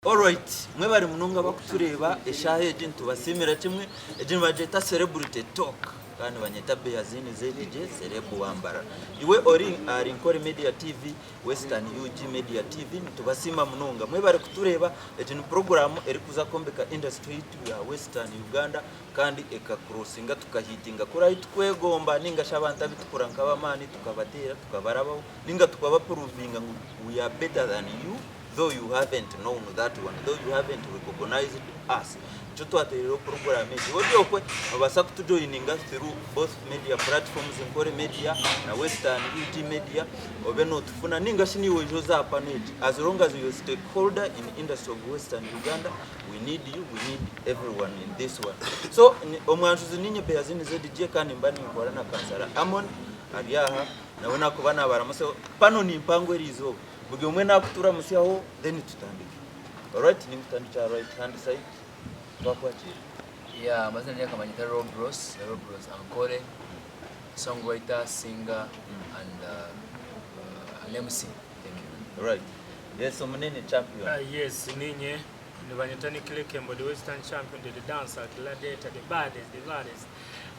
Alright mwebare munonga abakutureeba eshaaha egi nitubasiimira kimwe egi nibagyeta celebrity talk kandi nibanyeta Beazini ZJ celeb wa Mbarara iwe ori ahari Nkore Media TV Western UG Media TV nitubasiima munonga mwebare kutureeba egi ni program erikuza kwombeka industry yaitu ya Western Uganda kandi eka crossinga tukahitinga kuri ahu tukwegomba ninga shi abantu abu tukura nk'abamaani tukabateera tukabarabaho ninga tukaba provinga ngu we are better than you though you haven't known that one, though you haven't recognized us. Nikyo twatereireho puroguraamu egi. Iwe ori okwe noobaasa kutujoyininga through both media platforms, Nkore Media na Western UG Media, obe nootufuna nainga shi naiwe oije oze aha pano egi. As long as you're a stakeholder in industry of Western Uganda, we need you, we need everyone in this one. So, omwanjuzi niinye Beazini ZJ kandi nimba ninkora na Kansara Amon ari aha, nawe naakuba naabaramutsya. Pano ni mpango eriizooba. Buri omwe nakuturamutsyaho then tutandike. Alright ninkutandikira aha right hand side twakwakiira. Yeah, amazina niyo akamanyita Rob Ross, Rob Ross Ankole, songwriter, singer and uh, an MC. Thank you. Right. Yes, omunene champion. Yes, ninye nibanyeta Nick Lekembo, the Western champion, the dancer, gladiator, the baddest, the baddest,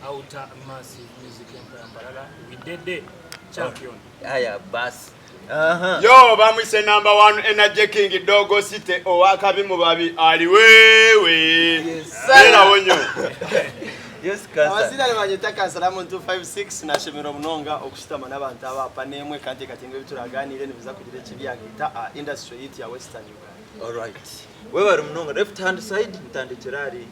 outer massive music empire Mbarara, we did the champion. Aya basi. Aha. Yo bamwise number one energy king dogo city owakabi mu babi ali wewe. Yes. Beerawo nnyo. Yes, Kansa. Amazina nibanyeta Kansalamu 256 nashemererwa munonga okushutama n'abantu aba apa n'emwe kandi nteekateeka ngu ebi turaganiire nibiza kugira eki byagaita aha industry yaitu ya Western Uganda. Alright. Webare munonga. Left hand side ntandikira ahari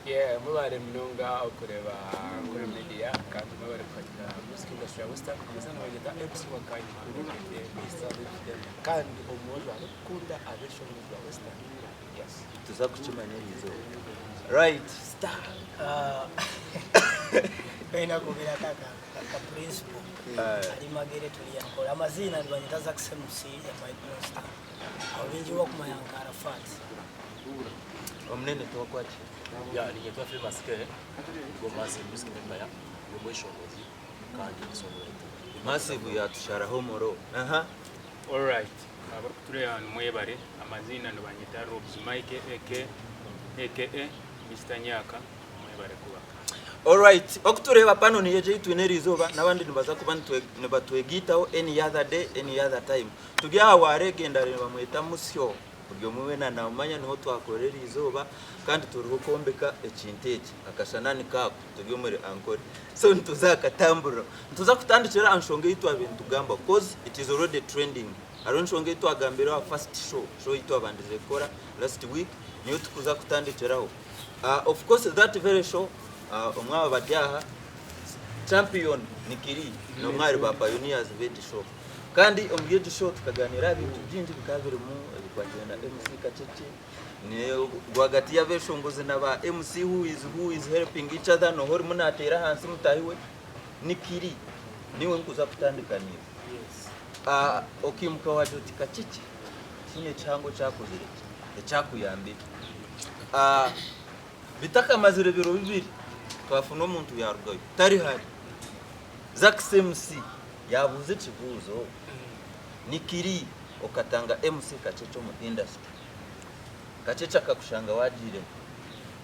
Yeah, mwebare munonga okureba Nkore Media kandi mwebare kuhagira music industry ya Western. Amazina nibanyeta MC Wakayima aka Mr Lift kandi omwojo arikukunda abeshongozi ba Western. Yes. Tuza kukimanya eriizooba. Right, star. Baina kugira ka ka ka principal ari magere turi yankora amaziina nibanyeta Zax MC ya my monster aho bingi bakumanya nka Arafat. Omunene twakwakira. Yeah, ninyetwa Famous K, Massive Music Empire, ndi omweshongozi kandi ndi songwriter. Massive yatusharaho omuro. Aha. Alright, abarikutureeba nimwebare, amaziina nibanyeta Robs Mike aka aka Mister Nyaaka, mwebare kuba. Alright, okutureeba pano niyo egyo ei twine eriizooba n'abandi nibaza kuba nibatwegaitaho any other day, any other time. Turi aha wareega endara nibamweta Musyo. Buri omwe weena naamumanya niho twakorera eriizooba kandi turiho kwombeka ekintu eki. Akashana nikaako turi omuri Ankole. So nituza aha katamburiro. Nituza kutandikira aha nshonga ei twabaire nitugamba coz it is already trending. Hariho enshonga ei twagambire aha first show, show ei twabandize kukora last week niyo turikuza kutandikiraho. Of course that very show omwe aha bari aha Champion Nikiri n'omwe ahari ba pioneers b'egi show. Kandi omuri egi show tukaganiira aha bintu bingi bikaba birimu ebikwatiraine na MC Kakiki, rwagati y'abeshongozi na ba MC who is who is helping each other nooha orimu naateera ahansi mutaahi we. Nikiri, niiwe nkuza kutandika naiwe. Okaimuka waagira oti Kakiki tihaine kihango ekyakozire ki, ekyakuyambire. Bitakamazire biro bibiri twafuna omuntu yaarugayo tari hare. Zax MC yaabuuza ekibuuzo, Nikiri okatanga MC Kakyeche omu industry? Kakyeche akakushanga waagiiremu.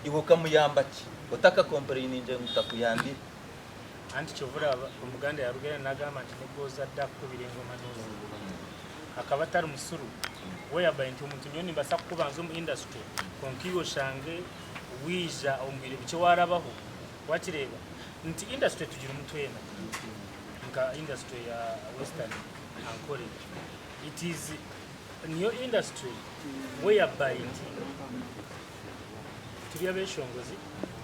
Iwe okamuyamba ki? Otakakompureyiningyire ngu takuyambire. Anti kyova oraba omuganda yarugayo nagamba nti nibwozadde akukubira engoma nozina. Akaba atari musiru whereby nti omuntu nyowe nimbasa kukubanza omu industry kwonka iwe oshange waija omu bwire bukye warabaho wakireeba nti industry tugirimu twena nka industry ya western ankole it is niyo industry whereby nti turi abeshongozi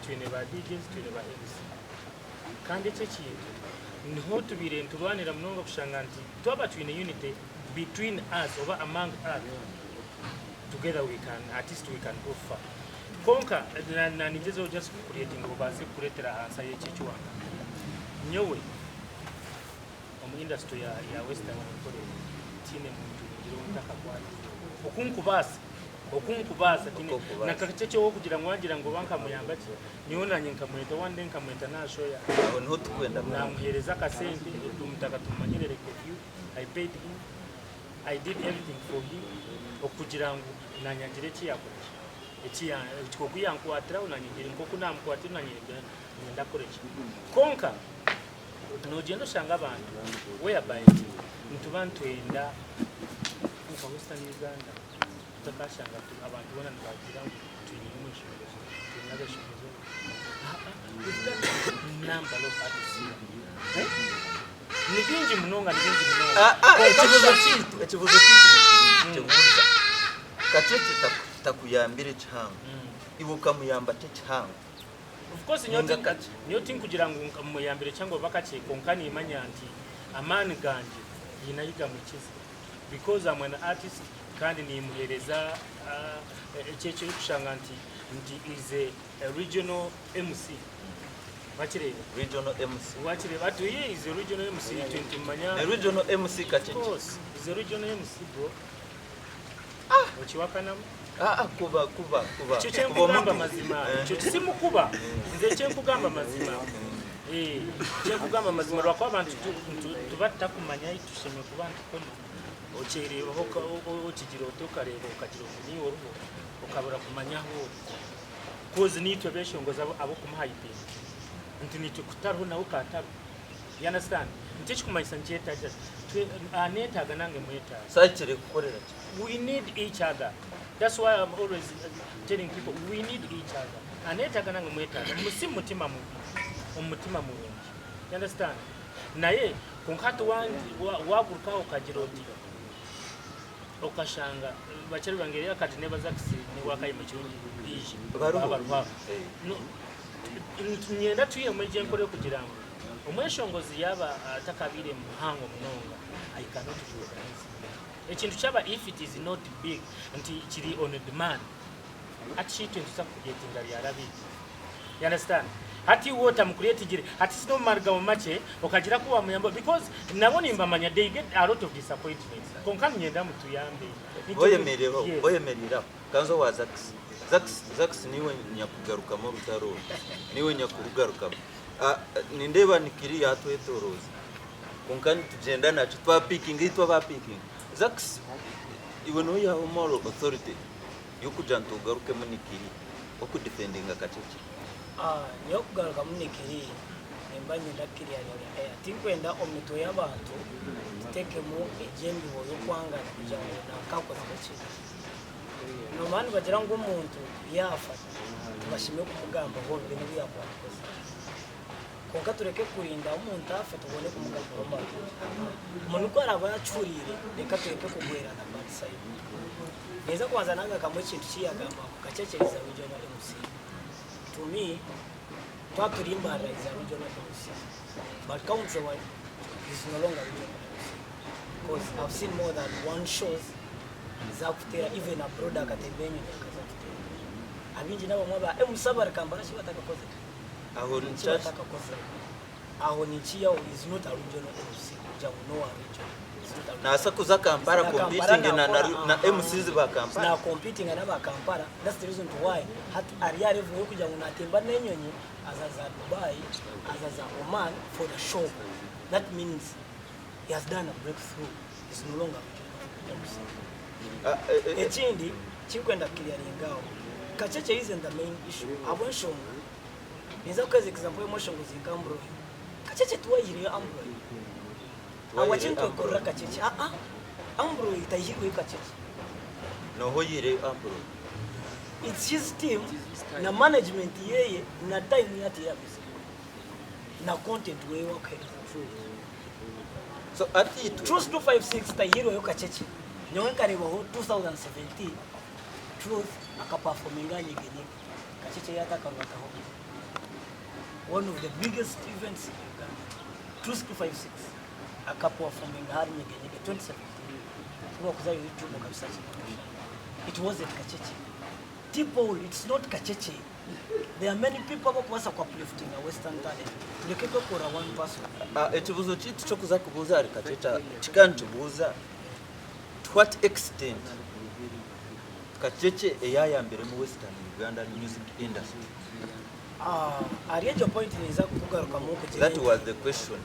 twine ba DJs twine ba MC kandi ekyo ekintu niho tubaire niturwanira munonga kushanga nti twaba twine unity between us oba among us together we can at least we can go far kwonka nanigyezaho just kucreatinga obaase kukureetera ahansi ay'eki eki wangambira nyowe omu industry ya, ya western ankole tihaine muntu ningira ou ntakakwatiire oku nkubaasa Oku nkubaasa tihaine Oku okubaasa. na kakye ow'okugira ngu waagira ngu oba nkamuyamba ki, nyowe naanye nkamweta one day nkamweta n'aha show yangye. Aho niho tukwenda munonga. Naamuheereza akasente, omutaka tumumanyire Leke View, I paid him. I did everything for him okugira ngu nanye agire eki yakora ki, eki ya nk'oku yankwatiraho nanye ngire nk'oku namukwatira nanye niinyenda akore ki. Kwonka nogyenda oshanga abantu whereby nti nituba nitwenda nka Western Uganda otakashanga abantu boona nibagira ngu twine omweshongozi, twine abeshongozi aba. We've got number of artists here. Eh? Ni bingi munonga, ni bingi munonga. Ah, ah, Kwonka ekibuzo tusha- kiitu ekibuzo kiitu nikibuuza kakye takuyambire kihango iwe okamuyamba ki ekihango Of course nyowe Ninga tin- kakye. nyowe tinkugira ngu nka- muyambire kihango oba kakye kwonka nimanya nti amaani gangye haine ahi gamukiza because I'm an artist kandi nimuheereza ah, eki ekirikushanga nti nti is a a regional MC wakireeba Regional MC. Wakireeba ati ye is a regional MC itwe nitumanya. A regional MC kakye Of course is a regional MC bro. Okiwakanamu? Ah ah kuba kuba kuba. Ekyo kyenkugamba mazima. Ekyo simukuba. Nze ekyenkugamba mazima. Eh, ekyenkugamba mazima lwakuba abantu tuba tutakumanya tushemereire kuba nitukoma. Okyereebaho okigira oti okareeba okagira ogu niiwe oriho okabura kumanya ahu ori. Coz niitwe abeshongozi abokumuhayipinga nti niitwe kutariho nawe katariho you understand nti ekikumanyisa nikyetagisa anetaaga nange mwetaaga. Sakire kukorera ki? We need each other that's why I'm always telling people we need each other anetaaga nange mwetaaga si mumutima mubi omumutima murungi you understand naye kwonka hati waguruka aho okagira oti Okashanga bakyari bange eriyo kati neba Zax ne Wakayima ekirungi biija Baruho. baba baruho aho. Eh. No, niinyenda twihemu egyo enkora y'okugira ngu omweshongozi yaaba atakabaire muhango munonga I cannot be organizing. Ekintu kyaba if it is not big nti kiri on demand hati shi itwe nituza kucreatinga ryarabi. You understand? Hati iwe otamucreatingire hati si n'omu makye okagira ku wamuyamba because nabo nimbamanya they get a lot of disappointments kwonka niinyenda mutuyambe. Oyemerereho, Yes. oyemerere aho. Kanza owa Zax. Zax, Zax niiwe nyakugarukamu orutaro oru. Niiwe nyakurugarukamu. Ah, nindeeba Nikiri yaatwetorooza. Kwonka nitugyenda nakyo twapiikinga itwe abaapiikinga. Zax, iwe nooyihaho moral authority y'okugira ngu tugarukemu Nikiri okudifendinga Kakye? Nyowe kugarukamu Nikiri nimba niinyenda kukiriyaringa air. Tinkwenda omu mitwe y'abantu tutekemu egyo embibo y'okwangana kugira ngu nanka akozire ki. Noomanya nibagira ngu omuntu yaafa tibashemereire kumugambaho obubi n'obu yaakuba abukozire. Kwonka tureke kurinda omuntu afe tubone kumugambaho marungi. Omuntu ku araabe akihuriire reka tureke kugwerana bad side. Ninza kubanza nagarukamu ekintu ki yagamba ngu Kakyekye is a regional MC. To me, twaba turi Mbarara is a regional MC but country wide he's no longer regional MC coz I've seen more than one shows zakuteera even abroad akatemba enyonyi akaza kuteera. Abaingi n'abamwe aba MC abari Kampala shi batakakozire? Aho Ki batakakozire? Aho nikiyaho is not a regional MC kugira ngu nowa region. Is not a regional. Naasa kuza Kampala Na competing na, na, nakora, na aha. MCs ba Kampala. Na competing n'aba Kampala. That's the reason to why hati ari aha level yokugira ngu natemba n'enyonyi aza za Dubai, aza za Oman for the show. That means he has done a breakthrough. He's no longer regional MC. Ah, eh, eh, Ekindi kinkwenda kuclearinga aho, Kacheche isn't the main issue ahabw'enshonga Ninza kukuhereza example y'omweshongozi nka Ambroy. Kacheche tiwayihireyo Ambroy. Ahabwaki nitwekorera Kacheche? Aa, Ambroy tayihirweyo Kacheche. Noha oyihireyo Ambroy? It's his team na management yeye na time yi atiire aha music we na content weye owakuhereza. So hati itwe. Truth 256 tayihirweyo Kacheche. Nyowe nkareebaho 2017 Truth akaperforminga aha Nyege Nyege. Kacheche yatakarubataho one of the biggest events in Uganda Truth 256 akaperforminga ahari Nyege Nyege 2017 kubakuza YouTube okabisakinga noshanga it wasn't Kacheche T-Paul it's not Kacheche there are many people abakubaasa ku upliftinga western talent tureke kwekora one person. Ekibuuzo kyaitu ky'okuza kubuuza ahari Kacheche kikaba nikibuuza to what extent Kacheche eyayambiremu Western Ugandan music industry? Ahari egyo point ninza kukugarukamu kugira That was the question.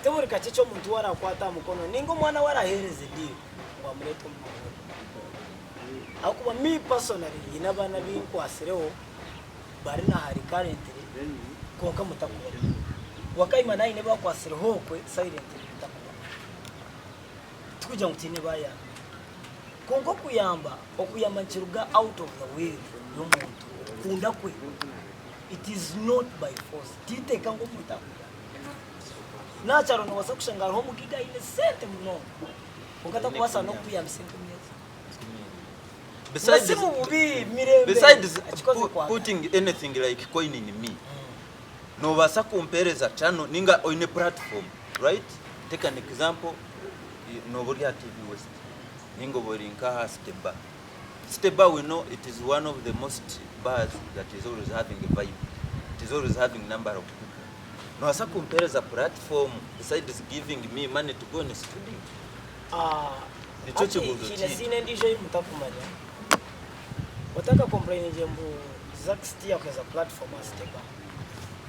Ti buri kakye eki omuntu ou arakwata aha mukono ninga omwana ou araheereza ediiro ngu amureete omu mahurire. Ahabw'okuba me personally nyine abaana abu nkwatsireho bari na hare currently kwonka mutakubamanya. Wakayima nawe haine abu akwatsireho okwe silently mutakubamanya. Tikugira ngu tihaine bayambire. Kwonka okuyamba, okuyamba nikiruga out of the will y'omuntu, okukunda kwe. It is not by force. Titeeka ngu omuntu akuyambe. N'aha kyaro noobaasa kushanga hariho omugaiga aine sente munonga kwonka tarikubaasa n'okukuyambisa enkumi ezi. Na si mu bubi, mirembe Besides akikoze kwagala. putting anything like coin in me, noobaasa kumpeereza channel ninga oine platform, right? Take an example, nooba ori aha TV West ninga oba ori nk'aha City Bar. City Bar we know it is one of the most bars that is always having a vibe, it is always having number of people. Noobaasa kumpeereza platform besides giving me money to go in studio? Nikyo Hati kibuuzo haine kindi. siine endiijo ei mutakumanya. Otakakompureyiningiire mbu Zax tiyakuheeza platform aha City Bar.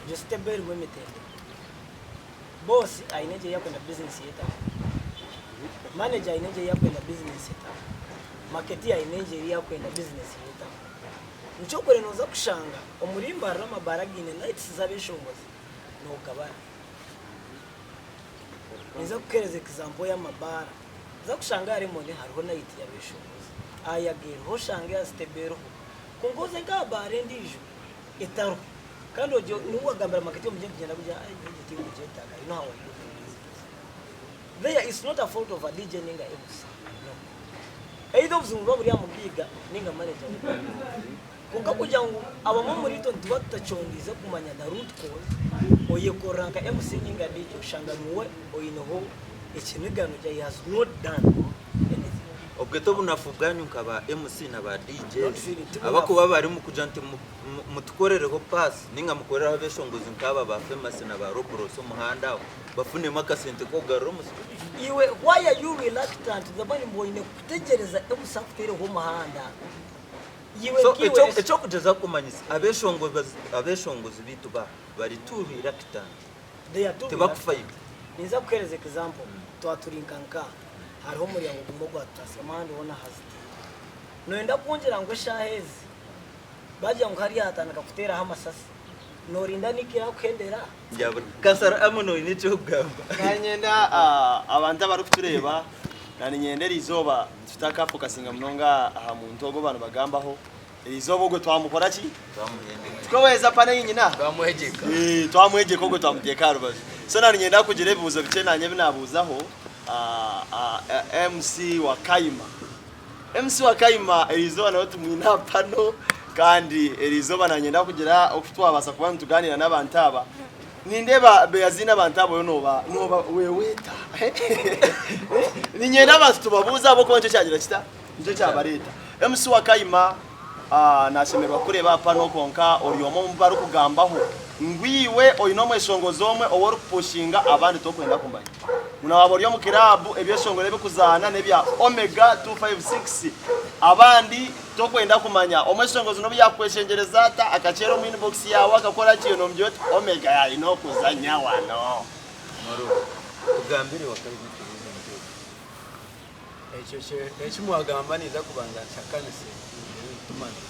Egyo City Bar erimu emitendera. Boss aine egye ei akwenda bizinesi ye etambure. Manager aine egye ei akwenda bizinesi etambure. Marketeer aine egye ei akwenda bizinesi ye etambure. Nikyo okore nooza kushanga omuri Mbarara amabaara againe nights z'abeshongozi noogabara. Ninza kukuheereza example y'amabaara. Oza kushanga aha Lemon hariho night y'abeshongozi, aha Yaga eriho oshange aha Stable eriho. Kwonka oze nk'aha baara endiijo etariho. Kandi ogyo niwe wagambira marketeer omugye nti gyenda kugira ai nyowe egyo tinkugyetaaga, you know how I do my business. There it's not a fault of a DJ ninga MC, no. Either obuzibu nibuba buri aha mugaiga ninga manager w'ebaara. Kwonka kugira ngu abamwe omuriitwe nituba tutakyondiize kumanya the root cause, oyekorera nka MC ninga DJ oshanga niwe oineho ekinigano kya he has not done anything. Obwe t'obunafu bwanyu nka ba MC na ba Not DJs really, ti bunafu. abakuba barimu kugira nti mutukorereho pass ninga mukorereho abeshongozi nkaaba ba Famous na ba Robros omuhanda aho bafunemu akasente k'okugarura omu studio? Iwe why are you reluctant to the point mbu oine kutegyereza MC akuteereho omuhanda? Iwe So nk'iwe ekyo eky'okugyezaho kumanyisa abeshongozi abeshongozi baitu ba bari too reluctant They are too tibakufayo. reluctant. Ninza kukuheereza example, twaba turi nka nkaha, hariho omuryango gumwe ogwatutaasiremu ahandi hoona hazitiire. Nooyenda kungira ngu eshaaha ezi bagira ngu hariya hatandika kuteeraho amasasi, noorinda Nick yaakuhendera? Kansara Amon oine eki orikugamba? Nanyenda abantu abarikutureeba naninyenda erizooba tutakafokasinga munonga aha muntu ogu abantu bagambaho erizooba ogwe twamukora ki? Tukaweza pana eyinyina aha? Twamwegyeka. Twamwegyeka ogwe twamuteeka aha rubaju. So naninyenda kugira ebibuuzo bikye nanye ebi nabuuzaho MC Wakayima. MC Wakayima erizooba nawe tumwine aha pano kandi erizooba nanyenda kugira oku twabaasa kuba nitugaaniira n'abantu aba. Nindeeba Beaziine abantu abo nooba nooba weweeta. Niinyenda abantu tubabuuze ahabw'okuba nikyo kyagira kita? Nikyo kyabareeta. MC Wakayima nashemererwa kukureeba aha pano kwonka ori omwe omu barikugambaho ngu iwe oine omweshongozi omwe ou orikupushinga abandi torikwenda kumanya. Ngu na waaba ori omu kiraabu ebyeshongoro ebirikuzaana n'ebya Omega 256 abandi Tokwenda kumanya. Omweshongozi n'obu yaakukweshengyereza ata, akakyera omu inbox yaawe akakora ki, nomugira oti Omega yaine okuzanya wano. Maro, tugambire wakaine ekibuuzo nk'ekyo. Ekyo eki mwagamba ninza kubanza nkihakanise tumanya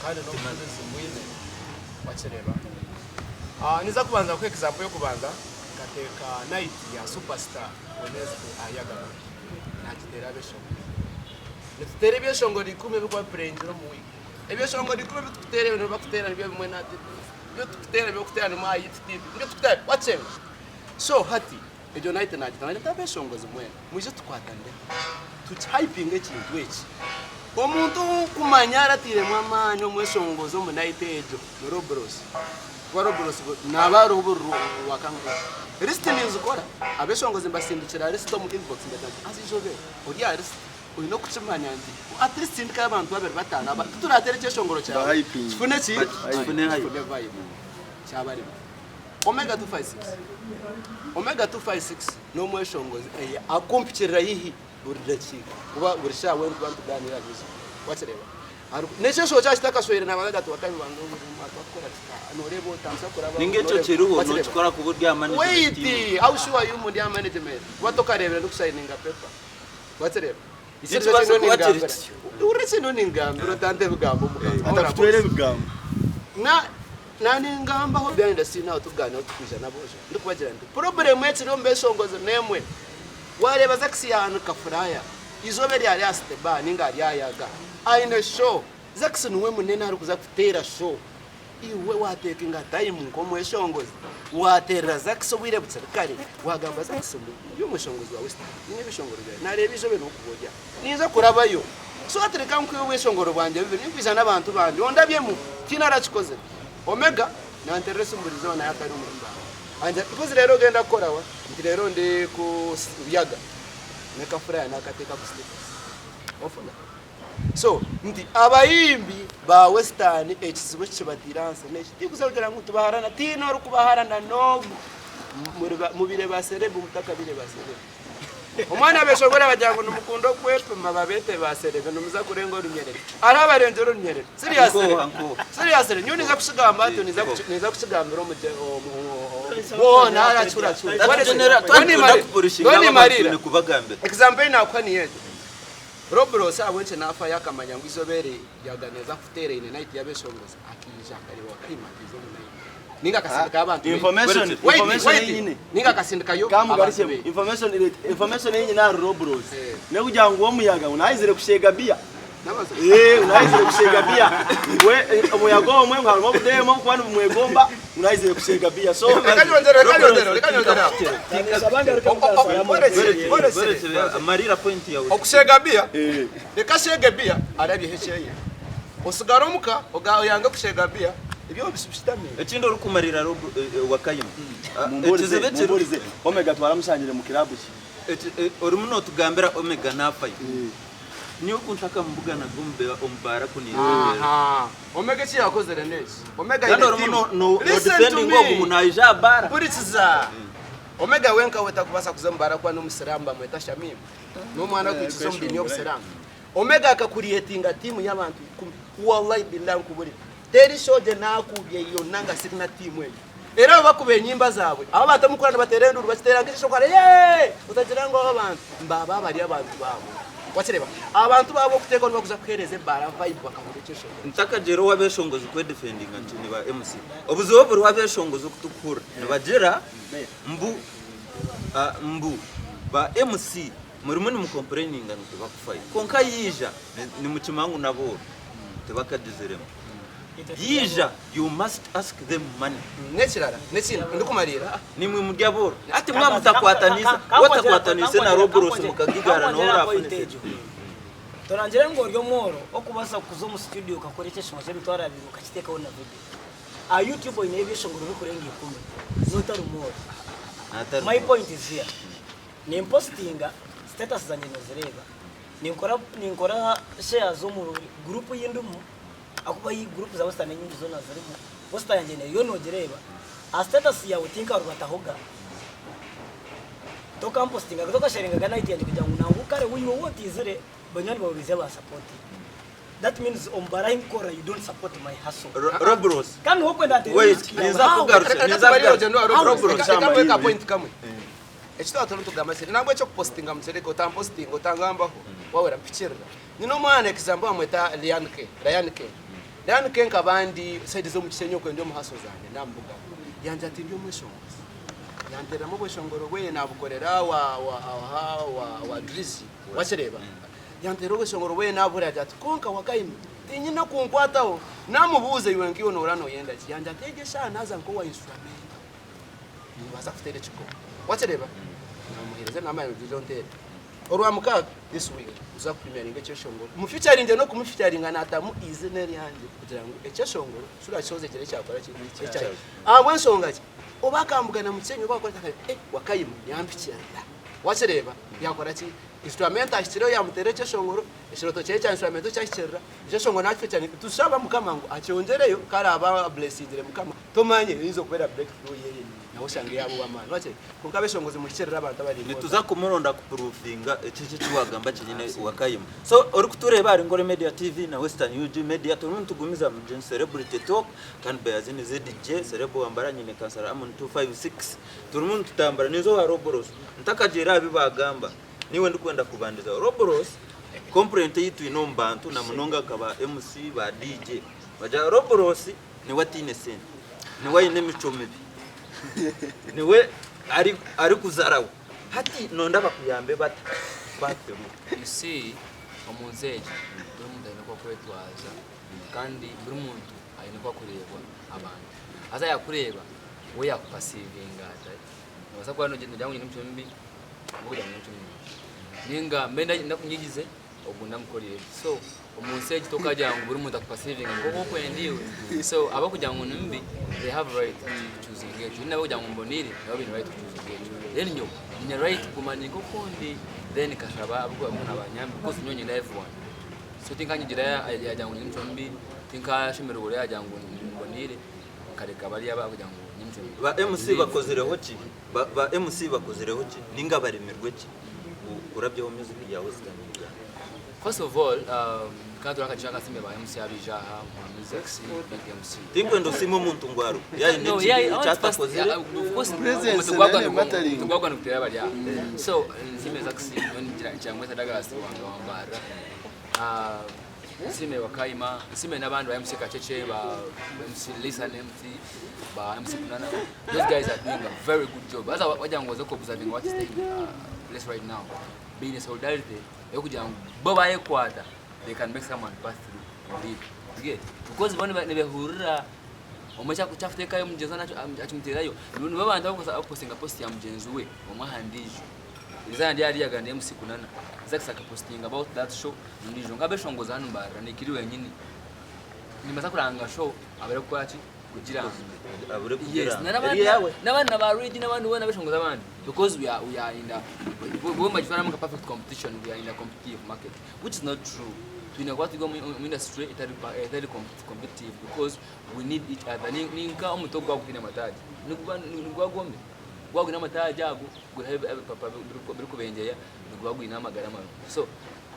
kandi n'obujulizi mbwine wakireeba. Ninza kubanza kuha example y'okubanza nkateeka night ya superstar Wednesday aha Yagaba nagiteera ab'eshongoro. Nituteera ebyeshongoro ikuumi ebirikuba bipureyingire omu wiiki. Ebyeshongoro ikuumi ebi turikuteera ebyo nibibakuteera nibyo bimwe na nibyo turikuteera eby'okuteera nimwo aha Hit TV nibyo turikuteera wakyenga. So hati egyo night naagita naagira nti abeshongozi mwena mwije tukwatanire tukihayipinge ekintu eki. Omuntu ou orikumanya aratairemu amaani omweshongozi omu night egyo ni Robros. Kuba Robros naaba ariho buri Rwakangahe. Lisiti ninzikora, abeshongozi mbasindikira lisiti omu inbox mbagira nti haza eizooba eri ori aha lisiti. Oine okukimanya nti at least sindikayo abantu babiri bataano aba titurateera ekyeshongoro kyawe kifune ki? Kifune Kifune vibe. Kyabarema. Omega 256 Omega 256 n'omweshongozi akumpikirira haihi buri dakiika kuba buri shaaha weena nituba nitugaaniira aha music. Wakireeba? N'ekyeshongo kyaba kitakashweire nabanza agira ati wakabi banza obuzimu twakukora kita noreeba otandisa kuraba Ninga ekyo kiriho nokikora kuba ori aha management team. Wait how sure are you mbu ndi aha management kuba tokareebire ndikusayininga paper wakireeba Nikibaasa kuba kiri kityo. Hurira eki ndiyo ningambira otanta ebigambo omu kanwa. Atakutwera ebigambo. Na naningambaho behind the scene aho tukugaaniraho tukwija n'aboojo ndikubagira nti problem ekiri omu beshongozi n'emwe wareeba Zax yaahanika furaya eizooba eri ari aha City Bar ninga ari aha Yaga aine show Zax niwe munene arikuza kuteera show Iwe watekinga time nk'omweshongozi, waterera Zax obwire bukiri kare, wagamba Zax ngu ndi omweshongozi wa Western, nyine ebishongoro byange, nareeba eizooba eryokuba ori aha, ninza kurabayo, so hati reka nkuhe obweshongoro bwangye bubiri, ninkwija n'abantu bandi ondabyemu, tihaine arakikozire. Omega nanterera esimu buri izooba naye atari omuri Mbale, angira ati mpozi reero ogenda kukora wa? Nti reero ndi ku Ruyaga, n'akafuraya nakateeka ku status, ofuna? So nti abayimbi ba western ekizibu ekibatiire ahansi neki tikuza kugira ngu tubaharana tihaine orikubaharana nogu mubire ba serebu mutakabire ba serebu omwana abeshongora bagira ngu nimukunda okwepima babete ba serebu nimuza kurenga orunyerere hariho abarengire orunyerere seriously seriously nyowe ninza kukigamba ati ninza kukigambira omu boona arakihurira akihurire example ei nakuha niyo egyo Robros ahabw'enki naafayo akamanya ngu eizooba eri ryaganiriza kuteera eine night y'abeshongozi akaija akareeba Wakayima akiiza omu night ninga akasindikayo abantu be Information, Wait, information wait, ei nyine. ninga akasindikayo abantu Kamugarukye be information information ei nyine ahari Robros Eh. n'okugira ngu omuyaga ngu naayizire kusheega biya. N'amazima. Eh, ngu naayizire kusheega biya. Ngu eh, omuyaga omwe ngu harimu obudeemu obukuba nibumwegomba ngu naayizire kusheega biya. So Reka nyongyere, reka nyongyere, reka nyongyere aho. Marira point yawe. Okushega biya, reka ashege biya arabyeho ekyeye. Osigare omuka oyange kushega biya ebyo obishitamiire. Ekindi orikumarira Wakayima. Mumburize, mumburize. Omega twaramushangire mu club ki? Orimu notugambira Omega nafayo. Nyowe ku ntakamubuganaga omu baara ku nindeeberera. Aha. Omega eki yakozire n'eki. Omega Kandi aine orimu tiimu. no no Listen to defendinga ogu me. ngu naija aha baara. Hurikiza. Omega wenka we takubaasa kuza omu baara kuba n'omusiraamu bamweta Shamim. N'omwana okwikiza omu diini y'obusiraamu. Omega akakuriyetinga tiimu y'abantu ikumi. Wallahi billahi nkuburire. Teri show gye naakubye yona nga sirina tiimu egyo. Era abo bakuba enyimba zaabwe, abo abantu omukura nibateera enduuru bakiteera nk'ekishokora yee! Otagira ngu abo abantu mbaba bari abantu baabo. Wakireeba? Abantu baabo okuteekaho nibakuza kuheereza ebaara vibe bakahurira ekyeshongoro. Ntakagira ou abeshongozi kwedefendinga nti ni ba MC. Obuzibu oburiho abeshongozi oku turikuhurira nibagira mbu mbu ba MC murimu nimukompureyininga ngu tibakufayo kwonka yaija nimukimanya ngu nabooro tibakagiziremu. Yaija you must ask them money. N'ekirara n'ekindi ndikumariira. Nimwe muri abooro. Hati mwaba mutakwataniise, waatakwataniise na Roblox mukagigara noha orafunise. Torangire ngu ori omworo okubaasa kuza omu studio okakora ekyeshongoro ky'emitwaro abiri okakiteekaho na video. Aha YouTube oineyo ebyeshongoro birikurenga ikumi n'otari mworo. My point is here, nimpositinga status zangye nozireeba, ninkora ninkora shares omu group ei ndimu ahakuba ei group za western enyingi zoona zirimu, posta yangye neyo nogireeba, aha status yaawe tinkarubatahoga, tokampositingaga, tokasharingaga night yangye kugira ngu nangwa kare iwe waaba otiizire banywani baawe baije bansapotinge. That means omu baara ahi nkukorera you don't support my hustle. Robros. Kandi niwe okwenda nteere Wait, music yawe. ninza How? kugarukya, Reka ninza tumarire kugarukya. ogyende owa Robros. Robros. Reka nkuhe ka point kamwe. Eki twaba turimu tugamba kiri nangwa eky'okupositinga mukireke otampositinga otangambaho wahwera mpikirira. Nyine omwana example bamweta Ryan K, Ryan K. Ryan K nkaba ndi side z'omu Kishenyi okwe ndi omu hustle zangye namubugana yangira ati ndi omweshongozi yantereramu obweshongoro bweye nabukorera wa wa aha wa wa Drizzy wakireeba yanterera obweshongoro bweye nabuhurira agira ati kwonka Wakayima tinyine okunkwataho namubuuza iwe nk'iwe nohurira noyenda ki yangira ati egyo eshaaha naaza nk'owa instrumental nimbaasa kuteera ekigogo wakireeba namuhereza namanya ngu ija onteere Orwamukaaga, this week, nituza kupremiaringa ekyeshongoro. Mufeaturinge n'okumufeaturinga naatamu eizina eryangye kugira ngu ekyeshongoro kurakisohoze kigire kyakora ki? Ekyahika. Ahabw'enshonga ki? Oba akambugana mukyenyi oba akora ki akagira eh Wakayima yampikirira. Wakireeba? Yaakora ki? Instrumental ahikireho yaamuteera ekyeshongoro, ekirooto kyeye kya instrumental kyahikirira, ekyeshongoro nakifeaturinga. Nitushaba Mukama ngu akyongyereyo ku araabe aburesingire Mukama, tomanya eyinza okubeera breakthrough yeye. Nawe oshange yaaba ow'amaani. Wakye? Kwonka abeshongozi muhikirire abantu abari Nituza important. kumuronda kupuruvinga eki eki wagamba kyenyine Wakayima. So orikutureeba ahari Nkore Media TV na Western UG Media turimu nitugumizamu gye Celebrity Talk kandi Bayazini ZJ Celeb Wambara nyine Kansara Amon 256 turimu nitutambura ninza owa Roboros ntakagiire aha bi bagamba niiwe ndikwenda kubandizaho Roboros complaint ei twine omu bantu na munonga nka ba MC ba DJ bagira Roboros niwe ataine sente niwe aine emicwe mibi niwe arikuzaraho hati nonda bakuyambe bata kwaturu. You see, omu nsi egi buri muntu aine oku akwetwaza kandi buri muntu aine oku akureebwa abantu. Haza yakureeba we yakupasiivinga ata? Nobaasa kuba nogira ngu nyine emicwe mibi kwonka ogira ngu nyine emicwe mirungi. Ninga mbe ndakunyigize ogu ndamukorire eki. So omu nsi egi tokagira ngu buri muntu akupasiivinge nk'oku orikwenda iwe. So abarikugira ngu ni mubi they have right kuchuzinga ekyo. Then abarikugira ngu mboneire nabo baine right kuchuzinga ekyo. Then nyowe nyine right kuguma ndi nk'oku ndi then nkashaba abarikuba nibanyamba because nyowe nyenda everyone. So tinkanyigira yaagira ngu nyine emicwe mibi, tinkashemererwa oriya yaagira ngu mboneire nkareka bariya abarikugira ngu nyine emicwe mibi. Ba MC bakozireho ki? Ba MC bakozireho ki ninga baremirwe ki kurabyaho music ya western Uganda? First of all, ka ture akagisha akasime ba MC abaija aha, Mwami Zaxy, Big MC. Tinkwenda osiime omuntu ngu aruho yaine No, yeah, ekibi I want eki first, atakozire. yeah, of course, Presence omuti gwagwa nayo mattering. omuti gwagwa niguteera bari aha. So, nsiime Zaxy, nyowe ningira nkyamweta Douglas Rwanga wa Mbarara. Ah, Nsiime Wakayima, nsiime n'abandi ba MC Kacece, ba MC Lisa and MC, ba MC Kunana. Those guys are doing a very good job. Haza wagira ngu oze ku observing what is taking place right now. Baine solidarity yokugira ngu bo bayekwata they can make someone pass through and leave. You get? Because bo nibehurira omwe kyakuteekayo mugyenzi we akimuterayo. Nibo bantu abakupostinga post ya mugyenzi we omwe aha ndiijo. Izaaha ndi hariya agamba MC Kunana. Zax akapostinga about that show ondiijo. Nk'abeshongozi hanu Mbarara nikiri wenyini. Nimbaasa kuranga show abari kukora ki? Kugira Abure Yes, kugira. na n'abandi Eri yawe. n'abandi na ba Regi n'abandi boona abeshongozi abandi because we are in a bo nibagitwaramu nka perfect competition we are in a competitive market which is not true. Twine kuba turi omu omu industry etari etari competitive because we need each other. Ni ninka omuti ogu gwaba gutaine amataagi niguba niguba gwomire. Gwaba gwine amataagi ago guriho ebipapa birikubengyeya niguba gwine amagara marungi. So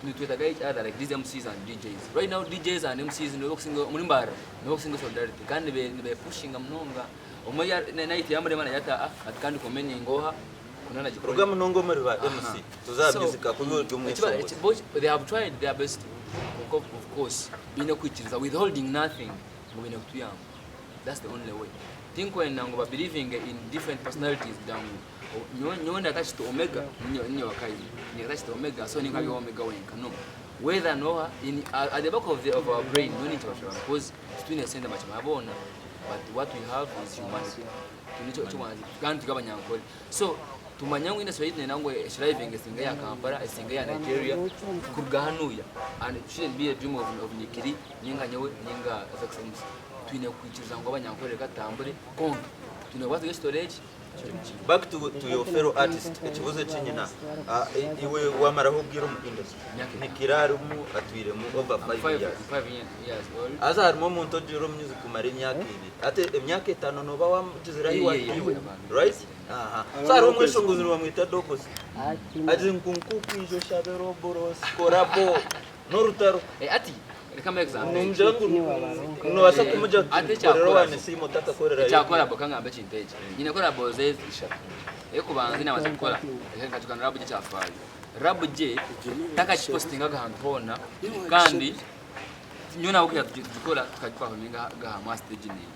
nitwetaaga each other like these MCs and DJs. Right now DJs and MCs nibo bakusinga omuri Mbarara nibo bakusinga solidarity kandi nibepushinga munonga. Omwe night yamurema nagira ati aa ati kandi kome ningoha kunu nagikore. Ruga munonga omuri ba MC tuze aha music ahakuba ori omweshongozi. They have tried their best kwonka of course baine kwikiriza withholding nothing ngu baine kutuyamba. That's the only way. Tinkwenda ngu ba believinge in different personalities kugira ngu nyowe nyowe ndi attached to Omega ninye ninye Wakayima. Ndi attached to Omega so ninka ari Omega wenka no. Whether noha in at the back of the of our brain nyowe ninkibashaba because titwine sente bakimara boona but what we have is humanity. Twine ekyo ekyobuhanzi kandi turi abanyankore. So tumanye ngu industry yaitu neyenda ngu ethrivinge esinge eya Kampala esinge eya Nigeria kuruga hanuya and it shouldn't be a dream of of Nikiri ninga nyowe ninga Zax MC. Twine kwikiriza ngu abanyankore reka tutambure kwonka twine kuba turi ekitore eki Back to, to your fellow artist, ekibuzo eki nyina, ah, iwe wamaraho obwire omu industry, Nikira arimu atwiremu over 5 years. Haza harimu omuntu ogiire omu music kumara emyaka ebiri, hati emyaka etano noba wamugizire ahi watiiwe, right? Aha. So hariho omweshongozi nibamweta Dogosi, agize ngu nkukwija oshabe Roborosi, korabo. N'orutaro. Eh, ati reka mbe example. Nomugira ngu nobaasa kumugira oti Ati korera owa ekyakora Nisiima otakakorera ekyakora bo kangambe ekintu eki. Nyine korabo ze ishatu. Ey'okubanza ei naabanza kukora nkajuka na Rabu gye kyafaayo. Rabu gye takakipositingaga ahantu hoona kandi nyowe nawe kugira tugikora tukagipafominga aha aha stage neeye.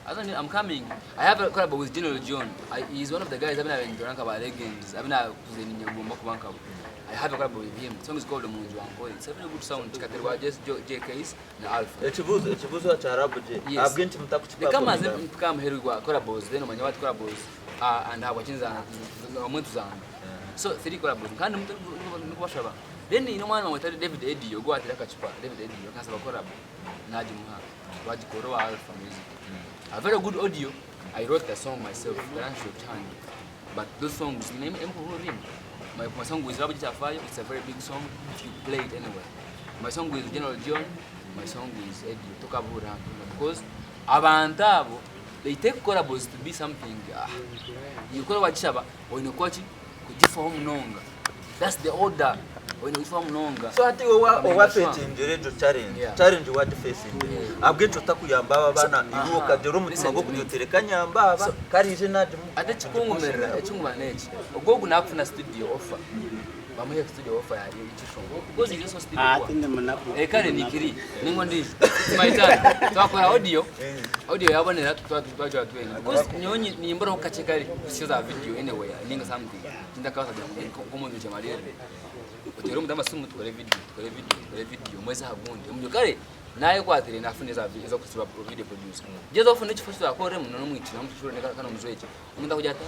Haza nyowe I'm coming I have a collab with General John. I, he is one of the guys abu naabaire nindora nka ba legends abu naakuze ninyegomba kuba nkabo. I have a collab with him. The song is called Omunju Wankore. It's a very good sound. Kikaterwa JKs na Alpha. Ekibuuzo ekibuuzo kya Rabu gye Yes. ahabw'enki Reka maze mutakukipafominga? mpike aha muheru gwa collabos then omanye what collabos are and habwaki abamwe tuzanga. So three collabos kandi ndikubashaba. Then nyine omwana bamweta David Eddie ogwo owateire akacupa David Eddie akansaba collab nagimuha twagikora owa Alpha Music. A very good audio. I wrote the song myself. But But those songs nyine emwe my, my song with Rabu Kyafayo, it's a very big song if you play it anywhere. My song with General John, my song with Eddie Tokabuhura because abantu abo They take collabos to be something ah iwe ku oraba wagishaba oine kuba ki kugifaho munonga that's the order oine kugifaho munonga. So hati iwe owa facingire egyo challenge, challenge wagifacingire ahabw'enki otakuyamba aba abaana iwe okagira omutima gw'okugira oti reka nyambe aba karaije nagimu. Hati ekikungumira ekingumira n'eki ogwo ogu nakufuna studio offer bamuhe studio offer ya Kishongoro because he's also still Ah, poor. tindi munaku. Eh, kare nikiri ningo ndijo It's my turn twakora audio audio yabonera twajwa twena because nyowe nimburaho kakye kare kusiza video anyway ninga something kindakabasa kugira ngo nk'omuntu kyamarire otere omuntu amasimu tukore video tukore video tukore video mwezi aha gundi omuntu kare nayekwatire nafuna eza video ezokusiba video producer geza ofuna ekifo kitwakoreremu nonomwikira omushushure kana omujwekye Omuntu akugira ati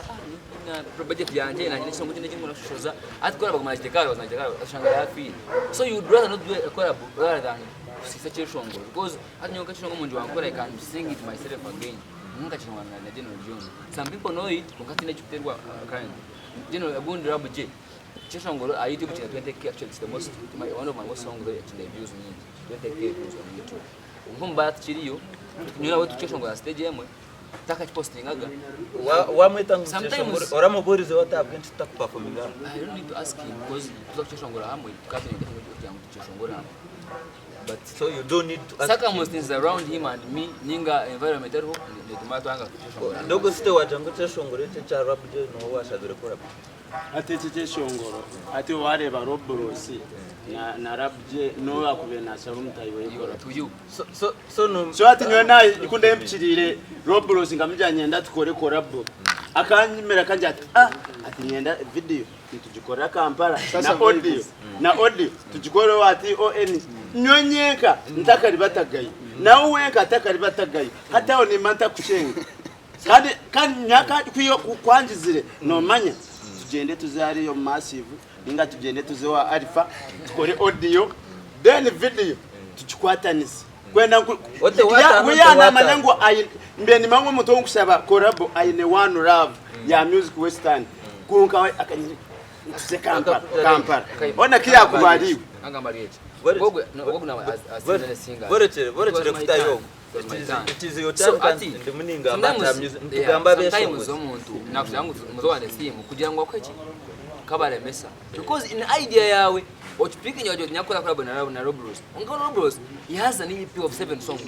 ah na budget yangye nangye n'ekisongo kindi eki ndikushoshoza hati ku araba nagiteka aho nagiteka aho ashanga yafiire. So you would rather not do a collab rather than kusiisa ekyeshongoro because hati nyowe nk'ekishongoro omuntu wankora I can sing it myself again nkakishongora na General John. Some people know it kwonka tihaine ekikuterwa currently. General ogundi Rabu J ekyeshongoro aha YouTube kiine 20K actually it's the most one of my most songs ekiine views nyingi 20K views on YouTube. Kwonka omu bar tikiriyo nyowe nawe tukyeshongora aha stage emwe. takakipostingaga. Wamweta ngu Sometimes- kyeshongore oramubuurize ota ahabw'enki tutakupafominga hanu? I don't need to ask him because tuza kukyeshongora hamwe tukaba twine ekiteekateeko kugira ngu tukyeshongore hamwe but So you don't need to ask him. circumstances around him and me ninga environment eriho netuma twanga kukyeshongora hamwe. Ndogo site wagira ngu ekyeshongoro eki ekya Rap J niwe washabire collab? Hati eki ekyeshongoro hati wareeba Robros na Rap J n'ou akubaire nashaba omutaahi we collab. To you. So so so no So hati nyowe nahi ku ndempikiriire Robros nkamugira nyenda tukore collabo akanyimira akangira ati ah ati nyenda video nitugikorera Kampala na audio na audio tugikore owa TON nyowe nyenka ntakari batagayo nawe wenka atakari batagayo hati aho nimba ntakushenga kandi kandi nyaka kwiyo kwangizire nomanya tugyende tuze hariya omu massive Ninga tugyende tuze owa Alpha tukore audio then video tukikwatanise. Kwenda ngu Ote watano, we ote yanamanya watano. ngu ayi mbe nimanya ngu omuntu owunkushaba collabo ayine one love ya music western kwonka we akanyire tuze Kampala Kampala ona kiyakuba ari iwe. Agamba ari eki. Bore- Ogwe no ogwe nawe as as Borekere borekere kutayo ogwo. It is your So turn kandi ati ndimu ningamba sometimes nta music nitugamba yeah, sometimes abeshongozi. omuntu nakugira ngu muzowane simu kugira ngu akore ki kabaremesa because in idea yawe okipikinga wagira oti nyakukora collabo na na Robros kwonka Robros he has an EP of 7 songs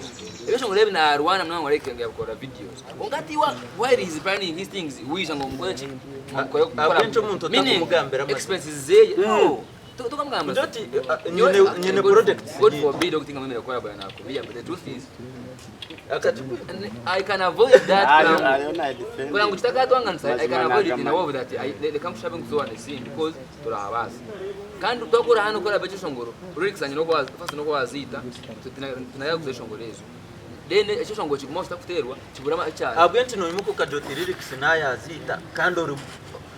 ebyeshongoro ebi narwana munonga ngu areke ngu yabikora videos kwonka hati while he is planning his things waija ngu omukore ki mukore Ahabw'enki omuntu meaning otakumugambira amazima? expenses zeye no tokamugamba Kugira oti nyine nyine projects God nyingi. forbid okutinga mwemere collabo na nakubiya but the truth is Akakikwiha. I can avoid that Ayo kugira ngu ayo na defend. kugira ngu kitakatwanganisa I can Mazima avoid it in a nagamanya. way that I leka nkushabe nkuzowane simu because turahabaasa kandi twakora hanu kora ekyeshongoro lyrics zangye noku first noku waziita tinayega kuza eshongoro ezo then ekyeshongoro kigumaho kitakuteerwa kibura ekyaro Ahabw'enki noimuka okagira oti lyrics nayaziita kandi orimu?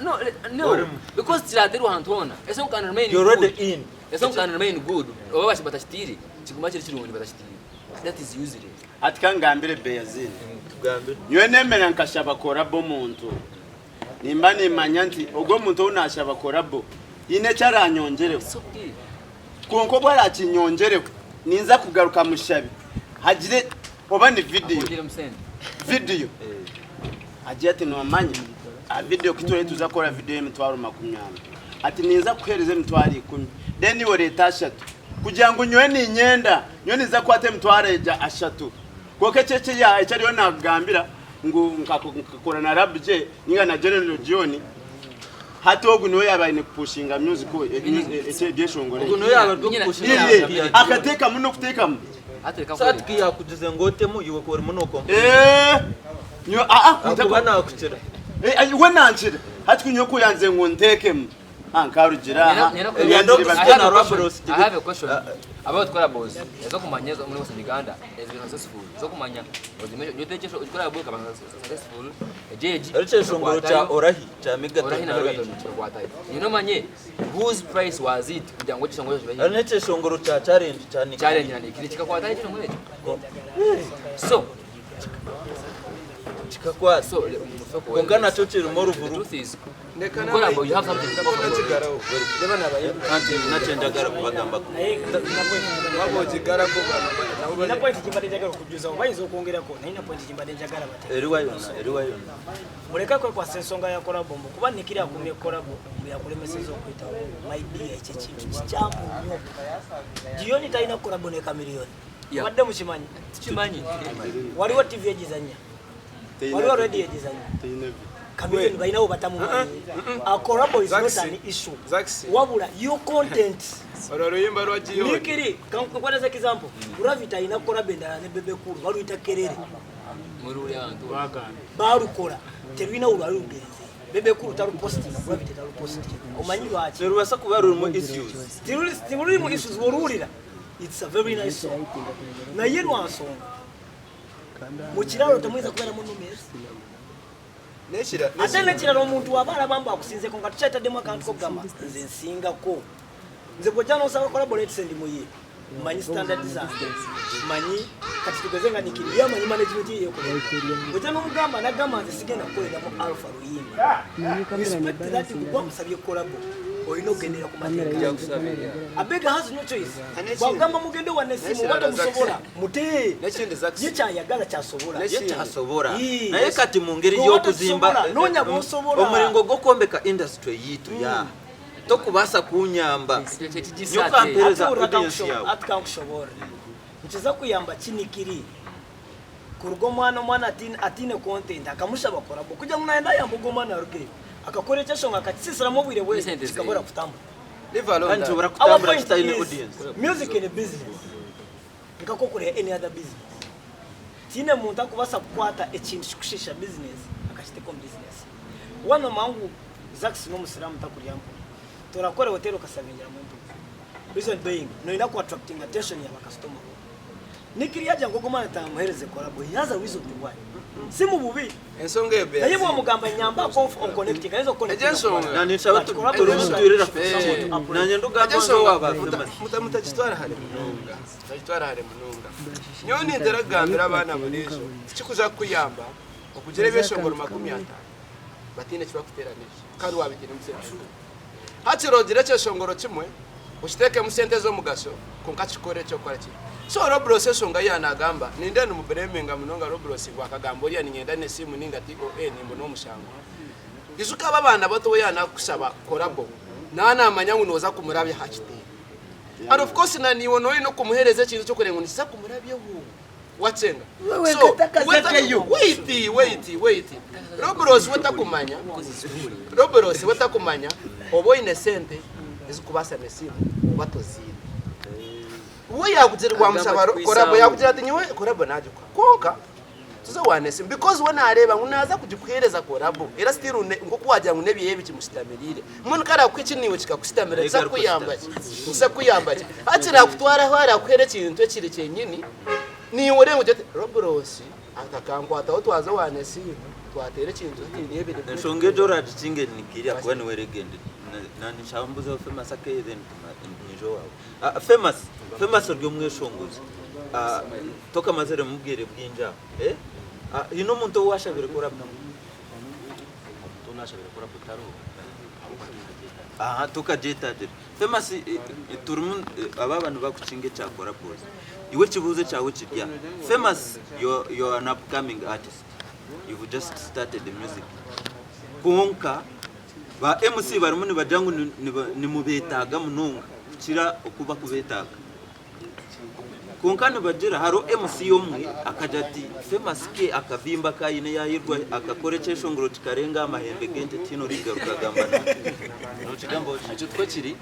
no no Orimu. because kirateerwa ahantu hoona a song can remain You're already good in. a song can remain good oba batakitiire kiguma kiri kirungi batakitiire That is useless. Hati kangambire Beyazini. Tugambire. Nyowe nemera nkashaba korabo omuntu, nimba nimanya nti ogwo omuntu ou nashaba korabo haine eki aranyongyereho. It's okay. Kwonka obu arakinyongyereho, ninza kugaruka mushabe hagire oba ni vidiyo, Akwongyeremu sente. vidiyo. Agire ati nomanya aha vidiyo ku turiyo nituza kukora vidiyo y'emitwaro makumyana. Ati ninza kukuheereza emitwaro ikumi then iwe oreete ashatu. Kugira ngu nyowe niinyenda, nyowe ninza kukwata emitwaro egyo ashatu. Kwonka eki eki eki ariyo naakugambira ngu nkakora na Rab J ninga na General John, hati ogu niwe yaaba aine kupushinga music ebyeshongoro Ogu ebi. niwe yaaba ari kupushinga music ya John. Akateekamu n'okuteekamu. Hati reka So hati nkwereke. ku yaakugize ngu otemu, iwe ku orimu nookompuringa. Eeh! Nyowe aa Ahakuba naakukira. We nankira. Hati ku nyowe ku yanze ngu nteekemu. Ah, nkarugira aha Nyenda I have a okusikye na question. Robros I have a question about collabos. Ezokumanya ezo muri Western Uganda eziri successful. Ezokumanya ozimenyete collabo ikaba successful. Ejeji. Ekyeshongoro kya Orahi kya Megaton Orahi na na Roy. Megaton kikwatayo. You know manye whose price was it kugira ngo ekishongoro ekyo Hariho n'ekyeshongoro kya Challenge kya Nick. Challenge na Nick kikakwatayo ekishongoro ekyo. So. Kikakwata. Kwonka nakyo kirimu oruvurugo. Anti nakyo njagara kubagambako. Nina point gye njagala okujjuzawo bayinza okwongerako naye nina point gye mbadde njagala bate. Eriwa yonna, eriwa yonna. Muleke kwekwasa ensonga ya kolabo mbu kuba Nikiri akumye kolabo mbu yakulemeseza okuyitawo. My dear ekyo ekintu kikyamu nnyo. Gioni talina kolabo ne Chameleone. Mbadde mukimanyi? Tukimanyi. Waliwo TV egizannya. Waliwo radio egizannya. Chameleone balinawo batamumanyi. A collabo is not an issue. Wabula your content. Olwo oluyimba lwa Gioni. Nikiri, kankukwateza example. Gravity alina collabo endala ne Bebe Cool baluyita Kerere. Balukola terulina we lwali lugenze. Bebe Cool talupostinga, Gravity talupostinga. Omanyi lwaki? Terubasa kuba rurimu issues. Terurimu issues bw'oluwulira. It's a very nice song. Naye lwa nsonga mu kiralo temuyinza kubeeramu numesi. Ate n'ekirala omuntu waba alaba mbu akusinzeko nga tukyataddemu akantu kokugamba nze nsingako. Nze bw'ojja n'osaba collaborate ndi muye. Mmanyi standard zange. Mmanyi kati tugeze nga Nikiri ye amanyi management ye yeekolera. Bw'ojja n'omugamba n'agamba nze sigenda kukoleramu Alpha luyimba. Respect that kuba omusabye collabo. Olina okugendera ku mateeka. Abega has no choice. Bw'agamba mugende wa Nesimu oba tomusobola mute. Ye kyayagala kyasobola. Ye kyasobola. Naye kati mu ngeri y'okuzimba noonya bw'osobola. Omuringo gw'okwombeka industry yiitu ya tokubaasa kunyamba. Nyoka mpereza audience yawe. Ati kankushobora. Nikiza kuyamba ki Nikiri kuruga omwana omwana atiine content akamushaba collabo kugira ngu nayenda ayambe ogwo omwana arugeyo akakora ekyo eshonga akakisisiramu obwire bwe kikabura kutambura. Kandi nshobora Our kutambura point kitaine is, audience. music in a business nkakokureba any other business tiine muntu akubasa kukwata ekintu kikushisha business akakiteka omu business wano mangu Zax n'omusiraamu takurya mpunu torakora hotel okasabingiramu empunu reason being noyina ku attracting attention ya bakasitoma bo Nikiri yagira ngu ogwo omwana tamuhereze collabo he has a reason to why si mu bubi Ensonga eyo naye bwomugamba nyambako on connecting ayinza Egyo ensonga. Nanye nshaba turumutwirira nanye ndugamba nzo waba famous. Mutagitwara hare munonga. Mutagitwara hare munonga. Nyowe nintera kugambira abaana buriijo tikikuza kukuyamba okugira ebyeshongoro 50 batiine ekibakuteeranije kandi wabigiiremu sente. Hakiri ogire ekyeshongoro kimwe okiteekemu sente ez'omugasho kwonka kikore eky'okukora ki. So Robros eshonga ei yaanagamba nindeeba nimubureeminga munonga Robros ngu akagamba oriya niinyenda n'esimu ninga TOA nimbona omushango. Ijuka abo abaana bato we yaanakushaba collabo naaba naamanya ngu nooza kumurabya aha kiteebe. And of course na niiwe nooba oine okumuheereza ekintu eky'okureeba ngu nikiza kumurabyaho. Wakyenga. So, wait, wait, wait. Robros we takumanya, Robros we takumanya oba oine sente ezikubaasa n'esimu oba toziine. We yakugira wamushaba collabo yakugira ati nyowe collabo nagikuha kwonka tuze wane esimu because we nareeba ngu naaza kugikuheereza collabo era still nk'oku wagira ngu n'ebyeye bikimushitamiriire. Mbwenu ku araakuha eki naiwe kikakushitamira nikiza kukuyamba ki? Nikiza kukuyamba ki? Hakiri akutware ahu araakuheera ekintu ekiri kyenyini naiwe oreebe ogire oti Robros akakankwataho twaza owa Nesimu twateera ekintu hati ndeebire. Enshonga egyo oragikinge nikiria kuba niwe legend. Nanye nshaba mbuzeho Famous akeye then nyije owaawe. Famous, Famous ori omweshongozi. Tokamazire mubwire bwingi aho. Haine omuntu ou washabire collabo? Omuntu ou nashabire collabo tariho ahabw'okuba tinkagyetaagira. Aha, tokagyetaagira. Famous turimu aba nibakukinga ekya collabos. Iwe ekibuuzo kyawe kiri aha. Famous you're an upcoming artist. You've just started music. Kwonka ba MC barimu nibagira ngu nimubetaaga munonga kukira oku bakubetaaga. Kwonka nibagira hariho MC omwe akagira ati Famous ke akavimba aku aine yaayirwa akakora ekyeshongoro kikarenga aha mahembe g'ente tihaine origaruka agamba nawe. Nokigambaho ki? Ekyo tikwo kiri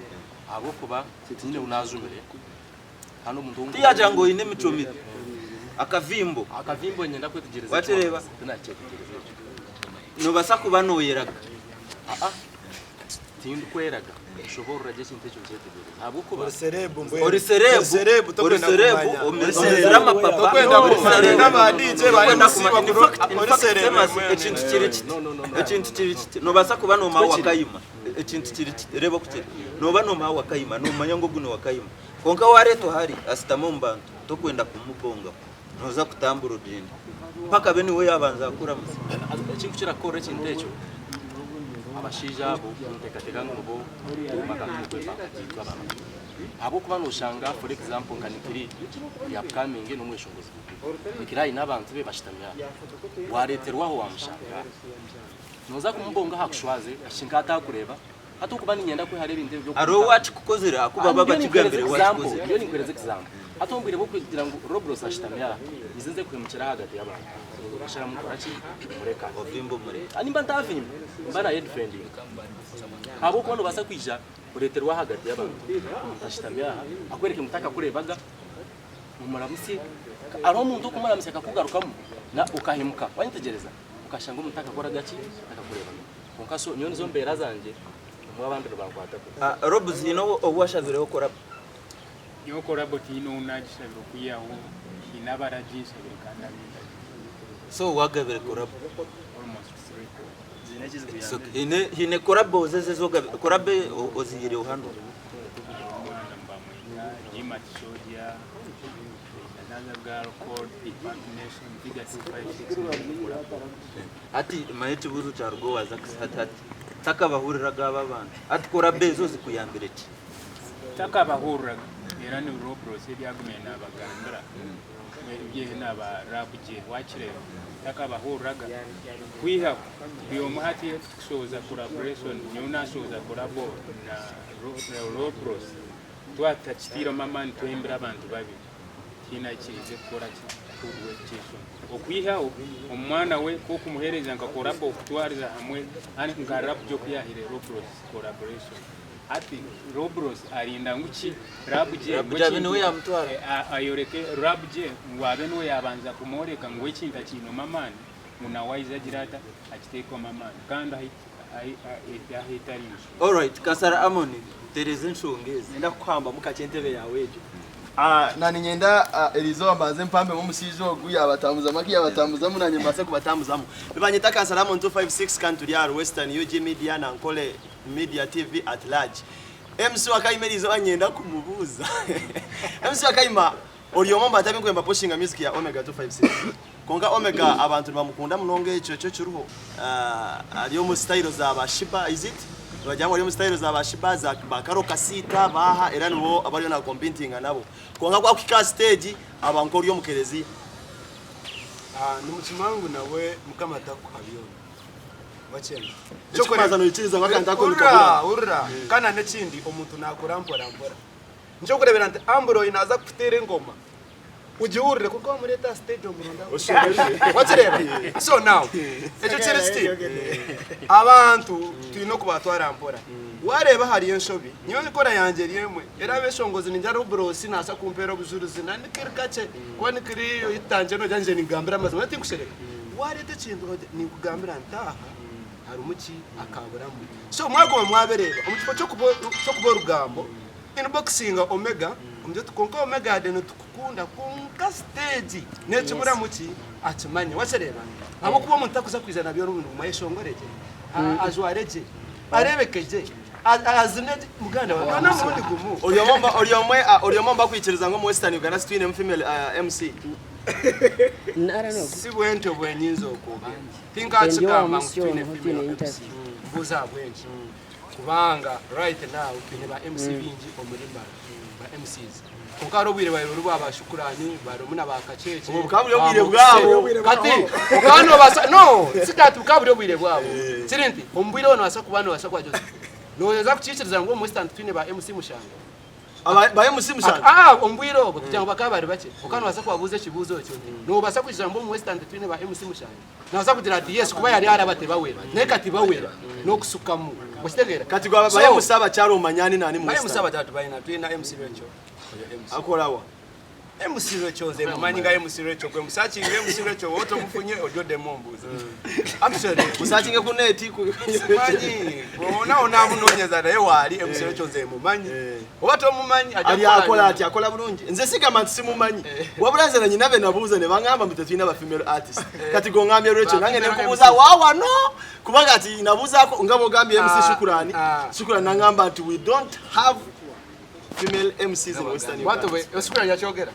ahabw'okuba tinyine ou naajumire kandi omuntu ou Tiyagira ngu oine emicwe mibi. Akavimbo. Akavimbo niinyenda kwetegyereza Wakireeba? ekyo tinakyetegyereza ekyo. Noobaasa kuba nooyeraga. Aa tindikweraga nshoboorora gye ekintu ekyo nkyetegyereze ahabw'okuba Ori celeb mbwenu. Ori celeb, Ori celeb ori tokwenda celeb, kumanya. omezire amapapa. Tokwenda Ori kumanya celeb. n'aba DJ ba Tokwenda MC kumanya. In bakuru. fact, in Ori fact, celeb Famous, mbwenu. ekintu kiri kiti. No, no, no, no. Ekintu kiri kiti. Noobaasa kuba noomuha wakayima. Ekintu kiri kiti. Reeba oku kiri. Nooba noomuha wakayima, noomanya ngu ogu ni wakayima. Kwonka waareetwa hari, ashutami omu bantu, tokwenda kumubongaho. Nooza kutambura ogyende. Mpaka abe niwe yabanza kukuramutsya. Ekinkukira kukora ekintu ekyo, abashaija abo ninteekateeka ngu nibo bakatukwepa itwe abaana bato. Ahabw'okuba noshanga for example nka Nikiri ori upcoming n'omweshongozi mukuru. Nikiri aine abantu be bashutami aha. Wareeterwa aho wamushanga aha. Noza kumubonga aha kushwaze ahikye nk'atakureeba. Hati okuba niinyenda kwehara ebintu ebi Hariho owaakikukozire ahakuba Ndiyo bakigambire ninkuheereza example, waakikoze. ndiyo ninkuheereza example. Hati omu bwire bw'okugira ngu Robros ashutami aha, nyije nze kuhemukira ahagati y'abantu. Nsharamu nkora ki? Mureka. Ovimba omureka. Ah, nimba ntavimba, nimba nayedefendinga. Ahabw'okuba nobaasa kwija oreeterwe ahagati y'abantu, omuntu ashutami aha, akwereke ngu takakureebaga, omuramutsye. Hariho omuntu okumuramutsya akakugarukamu, na okahemuka. Wanyetegyereza? Okashanga omuntu takakoraga ki? Takakureebaga. Kwonka so nyowe nizo mbeera zangye obumwe abandi nibankwata kubi. Robs haine ou washabireho collabo? Nyowe collabo tihaine ou nagishabire okwihaho haine abaraginshabire kandi abu ndagiha. So wagabire collabo? Almost three. It's okay. Haine haine collabo ezi ezi collabo ozihire hanu? Omwana nibamweta Jimah Soldier, there's another girl called Impact Nation, Bigger 256 collabo. Hati manya ekibuuzo kyaruga owa Zax hati hati takabahuriraga aba abantu hati korabo ezo zikuyambire ki? Takabahuriraga era ni Robros ebi agumire nabagambira ebyehe naba Rab-J wakireeba takabahuriraga kwihaho buri omwe hati tukushohoza collaboration nyowe nashohoza collabo na Robros twaba tutakiteiremu amaani twembire abantu babiri. Tihaine aikiriize kukora ki? Kuhurwa ekyeshongoro. Okwihaho omwana we ku okumuheereza nka collabo kutwariza hamwe and nka Rab-G oku yaahaire Robros collaboration. Hati Robros arinda ngu ki? Rab-G ngu Rab-G abe ekintu niwe yaamutwara. ayoreke Rab-G ngu abe niwe yaabanza kumworeka ngu ekintu akiinemu amaani ngu nawe aije agire ata? Akiteekemu amaani kandi ahu ahu etari nshonga. Alright, Kansara Amon, tereeza enshonga ezi. Niinyenda kukuhambamu kakye entebe yaawe egyo. Na niinyenda eriizooba mbanze mpambemu omushaija ogu yaabatambuzamu aku yaabatambuzamu naanye mbaase kubatambuzamu. Nibanyeta Kansara Amon 256 kandi turi ahari Western UG Media na Ankole Media TV at large. MC Wakayima eriizooba niinyenda kumubuuza. MC Wakayima ori omwe omu bantu abu ndikwenda pushinga music ya Omega 256. Kwonka Omega abantu nibamukunda munonga ekyo kyo kiriho. Ari omu sitayiro za ba Sheebah, is it? Nibagira ngu ari omu sitayiro za ba Sheebah, za ba Karole Kasiita, baaha era nibo abu ariyo naakompitinga nabo. Kwonka ku akuhika aha siteegi aba nk'ori omu kereziya. Nimukimanya ngu nawe Mukama takuha byona. Wakyenda. Ekikubanza noikiriza ngu akantu ako nikabura. Hurira, hurira. Kandi na n'ekindi omuntu naakura mpora mpora. Nikyokureebera nti Ambroy naaza kukuteera engoma. Ugihurire kwonka wamureeta aha stage omurundi aho. Wakireeba? So now, ekyo kiri kiti, abantu twine okubatwara mpora. Wareeba hariyo enshobi, nyowe enkora yangye eri emwe, era abeshongozi ningira Robros naasa kumpeera obujurizi na nikiri kakye, kuba nikiri oyitangye nogira ngu nje ninkugambira amazima, nyowe tinkushereka. Wareeta ekintu ninkugambira nti aha harimu ki akaburamu. So mwaguma mwabireeba, omu kifo ky'okuba orugambo, Inboxinga Omega omugire oti kwonka Omega yade nitukukunda kwonka stage nekiburamu ki akimanye wakireeba ahabwokuba omuntu takuza kwija na byona obundi guma ayeshongore gye ajware gye arebeke gye azine gye muganda wange byona omurundi gumu. Ori omwe ori omwe omu bakwikiriza ngu omu Western Uganda titwinemu female MC. Si bwentyo bwenyinza okwogera tinkakigamba ngu titwine female MC mbuuza ahabwenki. Kubanga right now twine ba MC bingi omuri Mbarara, ba MCs. Kwonka hariho obwire bwabaire buri bwa ba Shukurani, barimu na ba Kacheche. Obwo bukaba buri obwire bwabo. Kati okaba nobaasa no si kati bukaba buri obwire bwabo. Kiri nti omu bwire obu nobaasa kuba nobaasa kubagira oti noyeza kukiikiriza ngu omu Western titwine ba MC mushanju? Aba ba MC mushanju? Ah, omu bwire obwo kugira ngu bakaba bari bakye. Okaba nobaasa kubabuuza ekibuuzo ekyo nti nobaasa kwikiriza ngu omu Western titwine ba MC mushanju? Nabaasa kugira ati yes kuba yari araba tebawera naye kati bawera nokusukamu okitegeera. Kati gwe ba MC abakyara omanya ani nani mu Ba MC Western? abakyara tubalina tulina MC Rachel oyo MC. Akora wa? MC Rachel nze mumanyi nga MC Rachel gwe musakinge MC Rachel woba tomufunye ojje oddemu ombuuze. Actually Musakinge ku net ku simanyi wona onamunonyeza naye waali MC Rachel nze mumanyi. Oba tomumanyi ajja Ali kukola akola nyuma. ati akola bulungi. Nze sigamba nti simumanyi. Wabula nze nanyina be nabuuza ne bangamba mbu tetulina ba female artist. Kati gwe ongambye Rachel Ba nange ne female nkubuuza MCs. wa wano kubanga kati nabuuzaako nga bw'ogambye MC Ah, Shukurani. ah. Shukurani nangamba nti we don't have female MCs in Western Bwatyo Uganda. bwe Shukurani yakyogera.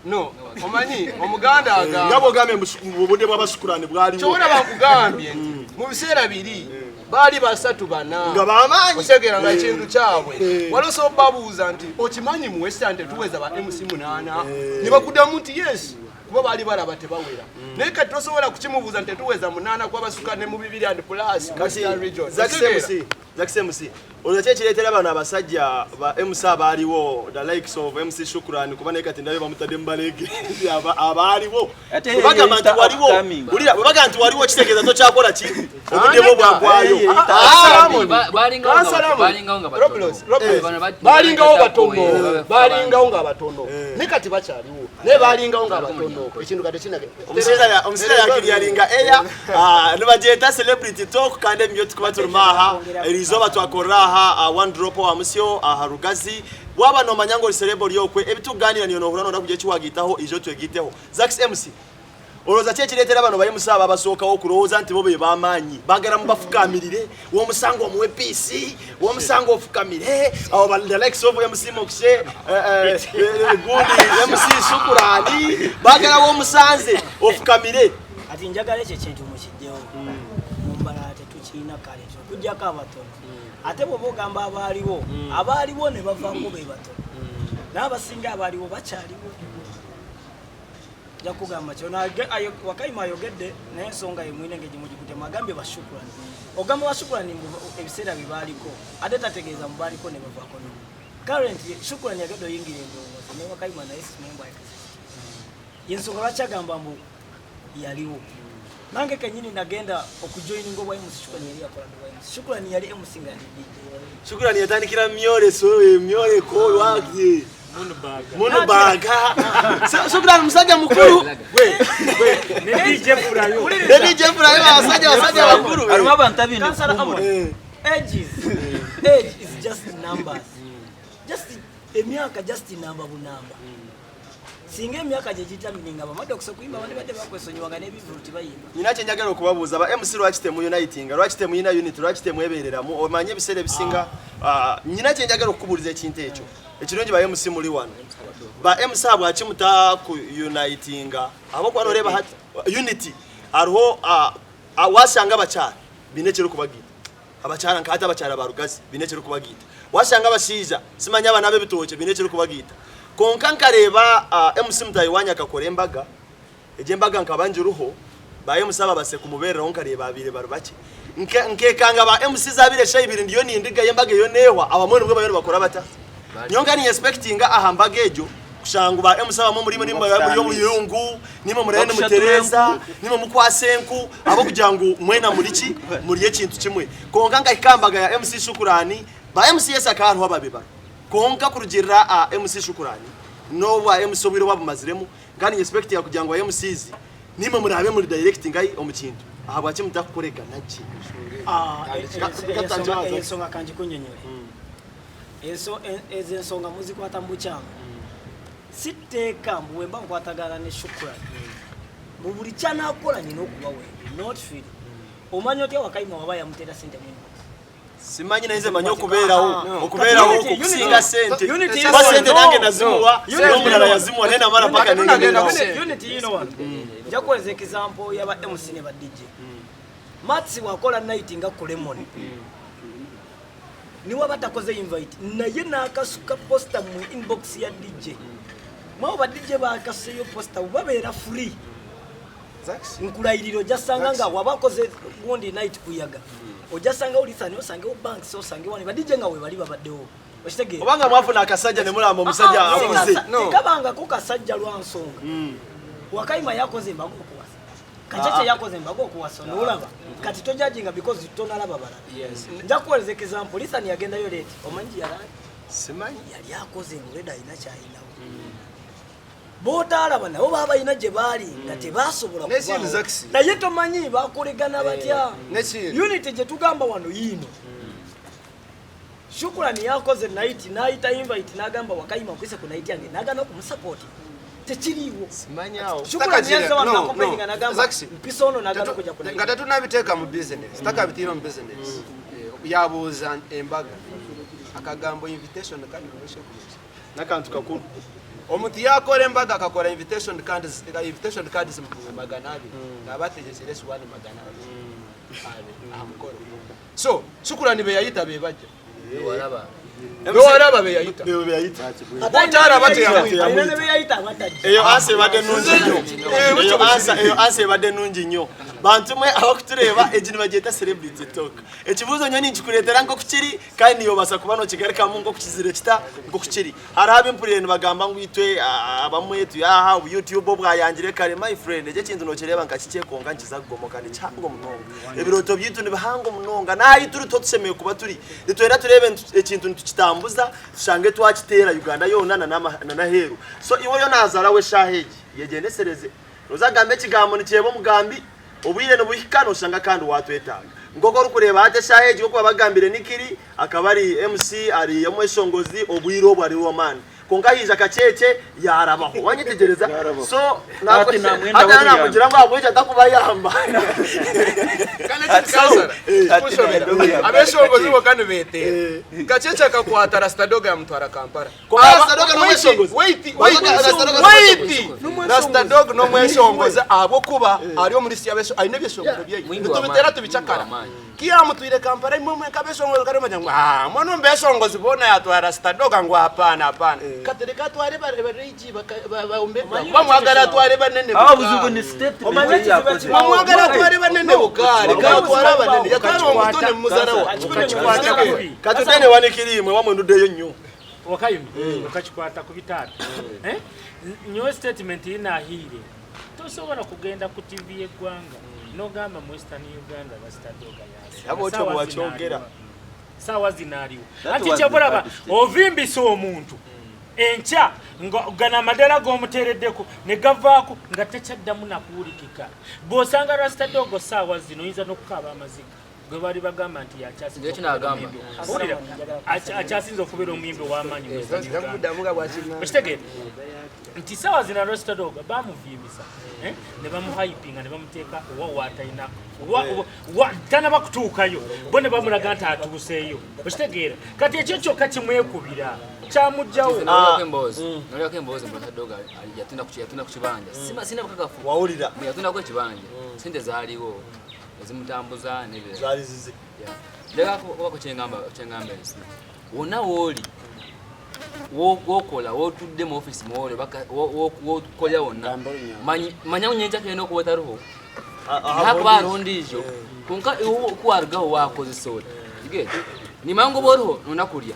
No, omanyi omuganda agamba nga bwogambye mu budde bw'abasukulani bwaliwo. Kyobona bankugambye nti mu biseera biri baali basatu bana nga bamaanyi otegeera nga ekintu kyabwe wali osobola babuuza nti okimanyi mu western tetuweza ba MC munaana ne bakuddamu nti yes kuba baali balaba tebawera naye kati tosobola kukimubuuza nti tetuweza munaana kuba basuka ne mu bibiri and plus western region. Otegeera? Zax MC, olwo ki ekireetera bano abasajja ba MC abaaliwo, the likes of MC Shukran, kuba naye kati ndabye bamutadde mu balege abaaliwo. Ate Bwe bagamba nti yeyita waliwo, upcoming. wulira, bwe bagamba nti waliwo kitegeeza tokyakola ki? Obudde bwo bwaggwayo. Yeyita Ah, upcoming. Balingawo nga batono. Roblos, Roblos. Bano Balingawo batono, batono, balingawo nga batono, naye kati bakyaliwo, naye balingawo nga batono. Ekintu kati kinage Omusajja yakiryalinga eya nibagyeta celebrity talk kandi ebyo tukuba turimu aha erizooba twakorera aha one drop wa musyo aha Rugazi. Waba nomanya ngu ori celeb ori okwe ebitukuganira niyo nohura noda kugira eki wagiitaho ijo twegiteho. Zax MC, olowooza ki ekireetera bano ba MC abo abasookawo okulowooza nti bo be b'amaanyi baagala mubafukamirire womusanga omuwe peace womusanga ofukamire abo ba the likes of MC Mokshe, gundi MC Shukurani baagala womusanze ofukamire. Kati njagala ekyo ekintu mukijjewo mu mbalala tetukirina kale okuggyako abatono. Ate bw'oba ogamba abaaliwo, abaaliwo ne bavaako be batono, naye abasinga abaaliwo bakyaliwo. Nja kugamba kyo Wakayima ayogedde naye ensonga ye mwine engeri gimugikuttemu agambye bashukurani. Ogamba bashukurani mbu ebiseera bye baaliko ate tategeeza mbu baaliko ne bavaako no. Currently Shukurani yagedde oyingira endowooza ne Wakayima naye simanyi mbu exist. Yensonga lwaki agamba mbu yaliwo. Nange kenyini nagenda okujoininga obwa MC Shukurani yali yakola obwa MC. Shukurani yali MC nga ndi DJ. Shukurani yatandikira myoleso emyoleko lwaki Munubaga. Shukurani musajja mukulu. Ne DJ Furayo. Ne DJ Furayo abasajja bakulu. Harimu abantu abaine Kansala kuhumura. Amon, age is just numbers. Just emyaka just namba bunamba. Singa emyaka gye gitamininga abamadde okusobola okuyimba abandi badde bakwesonyiwanga n'ebivvulu tibayimba. Nina kye njagala okubabuuza ba MC lwaki temuunitinga, lwaki temuyina unit, lwaki temwebeereramu? Omanye ebiseera ebisinga nina kye njagala okukubuuliza ekintu ekyo. Ekirungi ba MC muli wano. Ba MC abo lwaki mutakuunitinga? Ahabw'okuba noreeba hati unity hariho wasanga abakyara biine ekirikubagiita. Abakyara nka hati abakyara ba Rugazi biine ekirikubagiita. Wasanga abashaija simanya aba n'ab'ebitookye biine ekirikubagiita. Kwonka nkareeba MC mutaahi waanyu akakora embaga, egyo embaga nkaba ngiriho, ba MC ababaasize kumubeereraho nkareeba abaire bari bakye. Nkeekanga ba MC zaabaire eshaaha ibiri ndiyo nindigayo embaga eyo neehwa, abamwe nibwo bariyo nibakora bata? Nyowe nka niinyespekitinga aha mbaga egyo kushanga ngu ba MC abamwe omuri imwe nimwe muri omuyungu, nimwe muriyo nimutereeza, nimwe mukwasa enku ahabw'okugira ngu mwena muri ki? Muri ekintu kimwe. Kwonka nkahika aha mbaga ya MC Shukurani, ba MC yes hakaba hariho ababi bariho. Kwonka kurugiirira aha MC Shukurani n'obwa MC obwire obu abumaziremu, nka niinyespekitinga kugira ngu ba MCs nimwe muraabe muri directinga omu kintu. Ahabwaki mutakukoregana gye? Eyo ensonga kangikunyonyore. Ezo ensonga muzikwata mu bukyamu. Si tteeka mbu bwemba nkwatagana ne Shukrani mbu buli ky'anaakola nina okuba wendi. Not really. Omanya otya Wakayima waba yamuteera ssente mu inbox? Simanyi naye nze manyi okubeerawo okubeerawo Unity, okusinga sente. Unity, Kuba sente no. nange nazimuwa n'omulala yazimuwa naye namala paka nengendawo. Unity yino wano. Nja kuweereza example y'aba MC ne ba DJ. Mats bw'akola night nga ku Lemon. Niwaba takoze invite naye n'akasuka poster mu inbox ya DJ. Mwabo ba DJ bakasuseyo poster babeera free. Nkulayirira ojja sanga nga waba akoze gundi night kuyaga. Ojja sanga olisani osangewo banks osangewo wani ba DJ nga webali babaddewo. Okitegeera? Obanga mwafuna akasajja ne mulamba omusajja akuze. Tekabangako kasajja lwa nsonga. Wakayima yakoze embaga okuwasa. Kacheche yakoze embaga okuwasa n'olaba. Kati tojajinga because tonalaba balala. Nja kuweereza example Lisani yagendayo late. Omanyi gye yali? Simanyi. Yali akoze already alina ky'alinawo. B'otaalaba nabo baba balina gye baali nga tebasobola kubaawo. Naye tomanyi bakolegana batya. Unity gye tugamba wano yiino. Shukurani yakoze night n'ayita invite n'agamba Wakayima nkwise ku night yange n'agaana okumusapoti. Tekiriiwo. Shukurani yazze wano n'akomplaininga n'agamba mpisa ono n'agaana okujja ku night. Nga tetunabiteeka mu business, takabitiira mu business. Yabuuza embaga. Akagambo invitation kandi noroshe kumanya. N'akantu kakuru. Omuntu yaakora embaga akakora invitation cards, invitation cards 200, naaba ategyekiire esuwaani 200 aha mukoro. So, Shukura nibeyayita bebajja. Bewaraba beyayita. Botaraba teyamwita. Eyo ansa ebadde nungi nnyo. Eyo ansa eyo ansa ebadde nungi nnyo. Bantu mwe abakutureeba egi nibagyeta celebrity talk. Ekibuuzo nyowe ninkikureetera nk'oku kiri kandi naiwe obaasa kuba nookigarukamu nk'oku kizire kita nk'oku kiri. Hariho abu mpuriire nibagamba ngu itwe abamwe turi aha obu YouTube obwayangire kare. My friend eki ekintu nookireeba nka kikye kwonka nikiza kugomoka nikihango munonga. Ebirooto byaitu nibihango munonga n'ahu turi tiho tushemereire kuba turi. Nitwenda tureebe ekintu nitukitambuza tushange twakiteera Uganda yoona n'aheeru. So iwe oriyo naazaaraho eshaaha egi yegyendesereze. Nooza kugamba ekigambo nikireeba omugambi. Obwire nibuhika noshanga kandi watwetaaga. Nk'oku orikureeba hati eshaaha egi nk'oku babagambire Nikiri akaba ari MC ari omweshongozi obwire obu ari ow'amaani. Kwonka haija Kakyekye yaarabaho. Wanyetegyereza? So Hati namwenda hati w'obuyambi. namugira ngu ahabw'eki atakubayamba. Kandi ekirikansara kikushobera abeshongozi bonka nibeteera. Kakyekye akakwata Rasta Dog yamutwara Kampala. Kwonka Rasta Dog n'omweshongozi. Wait, Wait, wait, Rasta Dog wait. Rasta Dog n'omweshongozi ahabw'okuba ari omuri si y'abesho aine ebyeshongoro byeye. Mwingi wa Nitubiteera maani, tubicakara. mwingi wa maani. Ki yamutwire Kampala imwe mwenka abeshongozi kare manya ngu ah mbwenu omu beshongozi boona yatwara Rasta Dog ngu hapana hapana. Kati reka atware bareigi bamwagara atware banene Aho buka. obuzibu ni statement ei yakozire. Bamwagara atware banene buka reka atware abanene yatwara omuto nemumuzarawa. Okakikwata kubi. Katutene wanikiri imwe wamwe ndudeyo nnyo. Wakayima okakikwata kubi taata. Eh? Nyowe statement ei naahaire tosobola kugenda ku TV y'eggwanga n'ogamba mu Western Uganda Rasta Dog yasinga. Yaba otyo Saawa bw'akyogera. zino aliwa. Saawa zino aliwo. That Anti was the kyakulaba bad statement. ovimbisa omuntu enkya nga gano amadaala g'omuteereddeko ne gavaako nga takyaddamu nakuwulikika. Bw'osanga Rasta Dog saawa zino oyinza n'okukaaba amaziga. Gwe baali bagamba nti yakyasinze Nze okubeera kino omuyimbi. Owulira? Akyasinze okubeera omuyimbi ow'amaanyi mu Western Uganda. Okitegeera? Nti saawa zino Rasta Dog bamuvimbisa eh, ne bamuhypinga ne bamuteeka wa waatalina tanaba kutuukayo bo ne bamulaga nti atuuseeyo. Okitegeera? Kati ekyo kyokka kimwekubira kyamugjawo. Noliyako emboozi noliyako emboozi mbu Rasta Dog yatunda ku kibanja. Sina bukakafu. Wawulira. Mbu yatundako ekibanja. Sente zaaliwo. Ezimutambuza n'ebirala. Zaali zize. Yeah. Njagala kubako kyengamba ensi. Wonna w'oli, w'okola, w'otudde mu ofiisi mw'oli, w'okolera wonna. Manya ngu nyenkya keenda okuba otariho. Hakuba hariho ondiijo. Kwonka iwe ku waarugaho waakozesa ota? You get? Nimanya ngu obu oriho noona kurya.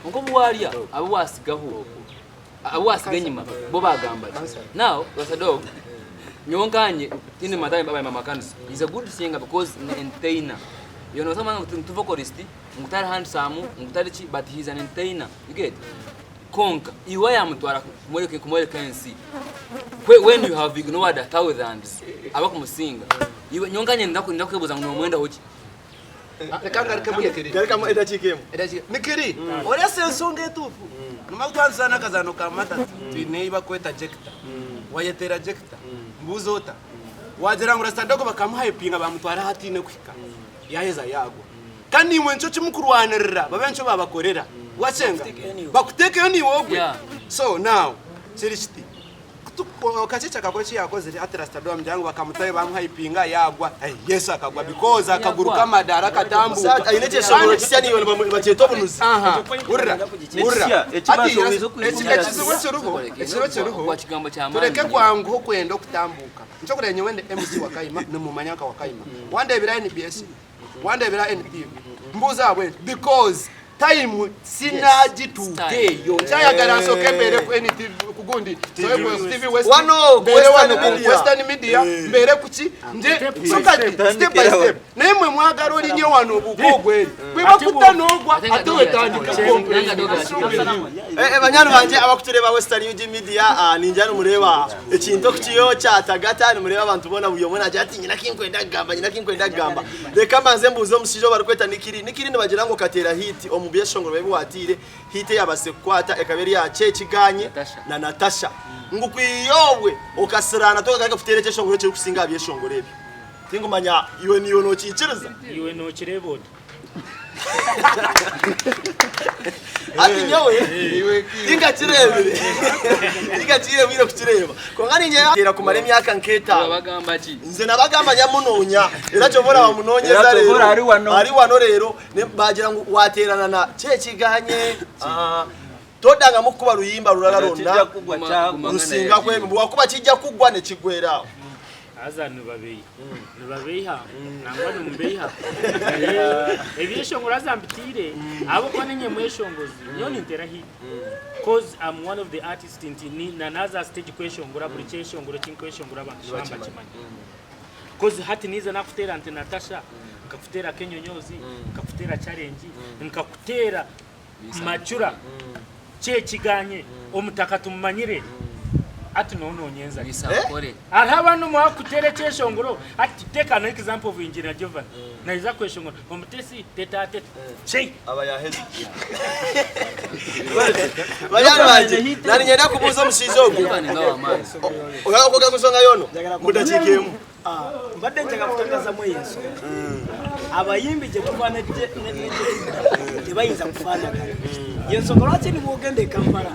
Kwonka obu waarya, abu waasigaho, abu waasiga enyima, bo baagamba ki? Now, Rasta Dog, nyowe nkanye, tindi matayi abaye mama kanisa. He's a good singer because ni entertainer. You know, someone ngu vocalist, ngu tari handsome, ngu tari ki, but he's an entertainer. You get? Konka, iwe yamutwara kumwereka ensi. When you have ignored thousands, abakumusinga. Iwe nyowe nkanye ndakwebuza ngu nomwendaho ki? Reka ngarukemu Nikiri. Garukamu edakiika emwe. Edakiika. Nikiri, orese ensonga etuufu. Nyuma kutwanzisa n'akazaano ka matatu, twine ei bakweta jekita. Wayeteera jekita. Mbuuza ota? Wagira ngu Rasta Dog bakamuhypinga bamutwara ahu ataine kuhika. Yaheza yaagwa. Kandi imwe nikyo kimukurwanirira babe nikyo babakorera. Wakyenga? Bakuteekeyo naiwe ogwe. So now, kiri kiti. Kakyekye akakora eki yakozire hati Rasta Dog bamugira ngu bakamutayo bamuhypinga yagwa. Yes akagwa because akaguru k'amadaara katambuuka. Aine ekyeshongoro kisya naiwe nibakyeta obunuzi. Aha, hurira, hurira. Ekya, Hati ekibazo ekizibu ekiriho, ekizibu ekiriho, tureke kwanguha okwenda okutambuuka. Nikyo kureba nyowe ndi MC Wakayima, nimumanya nka Wakayima. Wandeebera NBS, wandeebera NTV, mbuuza ahabw'enki? Because time sinagituuka eyo. Nkyayagala nsooke mbeere ku NTV, ku gundi, nsobe ku TV West, Wano, ku mbeere wano Western ku Media. Western Media, mbeere ku ki, nje, so kati, step by step. Naye mwe mwagala olinye wano obuuka ogweri. Bwe bakuta n'ogwa, ate wetandika complain. Banyani bangye abakutureeba Western UG Media, ningira nimureeba ekintu okukiyo kyatagata, nimureeba abantu boona buri omwe naagira ati nyine akinkwenda kugamba, nyine akinkwenda kugamba. Reka mbanze mbuuze omushaija ou barikweta Nikiri. Nikiri nibagira ngu okateera hit omu byeshongoro ebi wateire, hit eyabaasize kukwata ekaba eri ya Kyekiganye na Natasha. Ngu kwiha obwe okasiraana tokagaruka kuteera ekyeshongoro ekirikusinga aha byeshongoro ebyo. Tinkumanya iwe niiwe nokiikiriza? Iwe nokireeba ota? Hati nyowe tinkakireebire, tinkakireebire kukireeba. Kwonka niinyenda kumara emyaka nk'etaano. Wabagamba ki? Nze nabagamba nyamunoonya era kyova oraba munoonyeza Era kyova reero. oraba ari wano. Ari wano reero ne- bagira ngu wateerana na kyekiganye. Ah, Todangamu kukuba ruyimba rurara Kijja rwonna kugwa Guma- kyagwa. guma. rusinga kwembi. Bwakuba kijja kuggwa nekigwera aho. Haza nibabeiha nibabeiha nangwa nimubeiha ebyeshongoro haza mbitiire ahabw'okuba ninye mweshongozi nyowe nintera hit cause I'm one of the artists nti ni- na naza aha stage kweshongora buri kyeshongoro ekinkweshongora abantu nibakimanya cause hati niiza nakuteera nti Natasha nkakuteera Kenyonyozi nkakuteera Challenge nkakuteera Macura kyekiganye omutaka tumumanyire ati nononyenza ki? Misankore. Hariho abandi omu kutera ekyeshongoro ati take an example of engineer Jovan naiza kweshongora omutesi teta teta chei Aba yaheza. Banywani bangye, nari niinyenda kubuuza omushaija ogu. Jovan nga w'amaani. Oyagala kwogera ku nsonga yoona? Omu dakiika emwe. Ah, mbadde njagala kutangazamu eyo ensonga abayimbi gye tuva ne gye ne- ne gye tudda tebayinza kufaanagana yensonga lwaki nibwogenda e kampala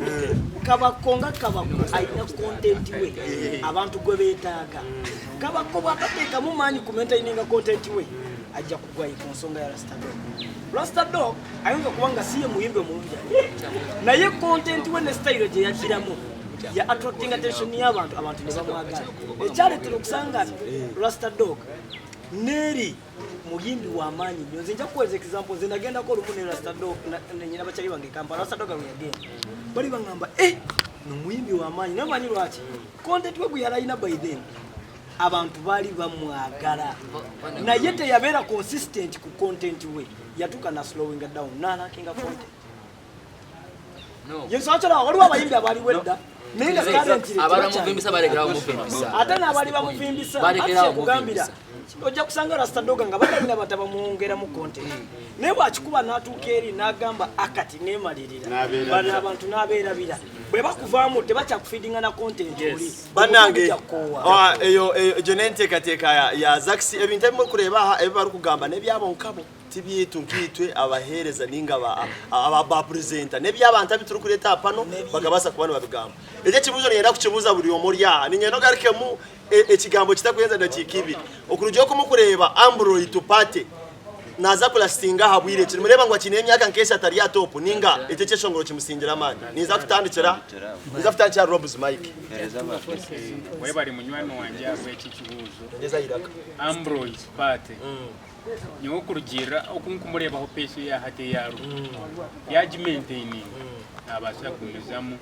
kabako nga kabako alina content we abantu gwe beetaaga kabako bwatateekamu maanyi ku maintaininga content we ajja kugwayo ku nsonga ya rastadog rastadog ayinza okuba nga si ye muyimbi omulungi naye content we ne style gye yagiramu ya attracting attention y'abantu abantu ne bamwagala ekyaletera okusanga rasta dog neeri muyimbi w'amaanyi nnyo nze nja kukuweereza example nze nagendako olumu ne rasta dog nyina bakyali bange e kampala rasta dog lwe yagenda bali baŋŋamba e eh, nomuyimbi w'amaanyi naye omanyi lwaki content we gwe yalayina by then abantu baali bamwagala naye teyabeera consistent ku content we yatuuka na slowing down nalakinga content yensonga kyolaba waliwo abayimbi abaliwo edda naye nga currently ate n'abali bamuvimbisa kugambira ojja kusanga rastadoga nga batalina batabamwongeramu content naye bwakikuba n'atuuka eri n'agamba akati nemalirira bano abantu n'abeerabira bwe bakuvaamu tebakyakufidinga na content oli Banange ah, eyo egyo n'enteekateeka ya Zax ebintu ebi murikureeba aha ebi barikugamba n'ebyabo nkabo. Ti byaitu nkaitwe abaheereza nainga aba purezenta, n'eby'abantu abu turikureeta aha pano bakabaasa kuba nibabigamba. Eki ekibuuzo niinyenda kukibuuza buri omwe ori aha. Niinyenda ogarukemu ekigambo kitakurenza dakiika ibiri. Okurugira oku murikureeba Ambroy Tupate naaza kurasitinga aha bwire ki? Nimureeba ngu akiine emyaka nk'eshatu ari aha topu nainga eki ekyeshongoro kimusingire amaani? Ninza kutandikira ninza kutandikira ahari Robs Mike. Webare munywani wangye ahabw'eki ekibuuzo. Ongyezaho eiraka. Ambroy Tupate. Nyowe kurugiirira oku nkumureebaho pace eya hati ei ariho, yaagimaintaininga naabaasa kugumizamu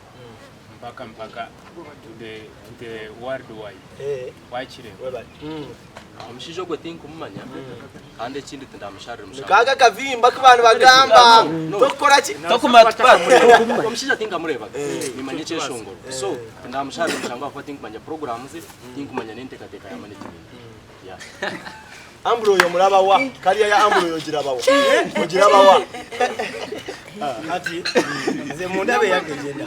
mpaka mpaka to the to the world wide. Waakireeba? Omushaija ogwo tinkumumanya kandi ekindi tindamusharira mushango. Nikaaga akavimba aku baaba nibagamba tokukora ki? Tokumanya tupate. Omushaija tinkamureebaga, nimanya ekyeshongoro. So tindamusharira mushango ahakuba tinkumanya puroguraamu ze, tinkumanya n'enteekateeka ya management. Yeah. Ambro oyo omurabawa kariya ya Ambro oyo ogirabawa ogirabawa Kati nze mundaba eyange gyenda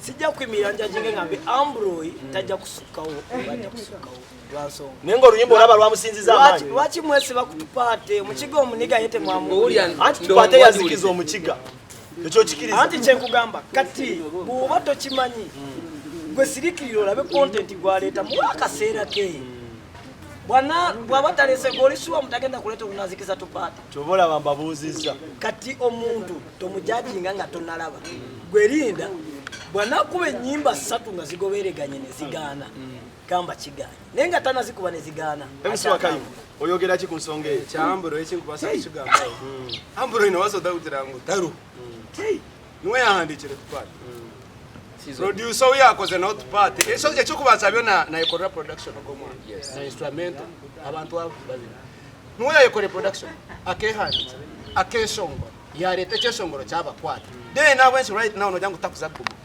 sijja kuyimirira njajinge ngambe Ambroy tajja kusukkawo oba ajja kusukkawo lwansonga naye nga oluyimba olaba lwamusinziza amaanyi lwaki mwesiba ku tupaate omukiga omuniga ye temwamuwulira anti tupaate yazikiza omukiga ekyo okikiriza anti kyenkugamba kati bw'oba tokimanyi gwe sirikirira olabe content gwaleeta muwe akaseera ke Bwana bwaba talese goli shuwa mutagenda kuleta olunazikiza tupate. Kyova olaba mbabuuzizza. Kati omuntu tomujajinga nga tonalaba. Gwe linda bwanakuba ennyimba ssatu nga zigobereganye ne zigaana gamba kigaanye naye nga tanazikuba ne zigaana. MC Wakayi oyogera ki ku nsonga eyo? Ekya Ambro eki nkubaasa kukigambaho. Ambro noobaasa ota kugira ngu tariho. Niwe yaahandiikire Tupate. Producer ou yaakoze nawe Tupate, eky'okubanza byo naayekorera production ogwo omwana na instrumental abantu abo babiri. Niwe yaayekorera production, akeehandiikira, akeeshongora, yaareeta ekyeshongoro kyabakwata. Then ahabw'enki right now noogira ngu takuza kuguma?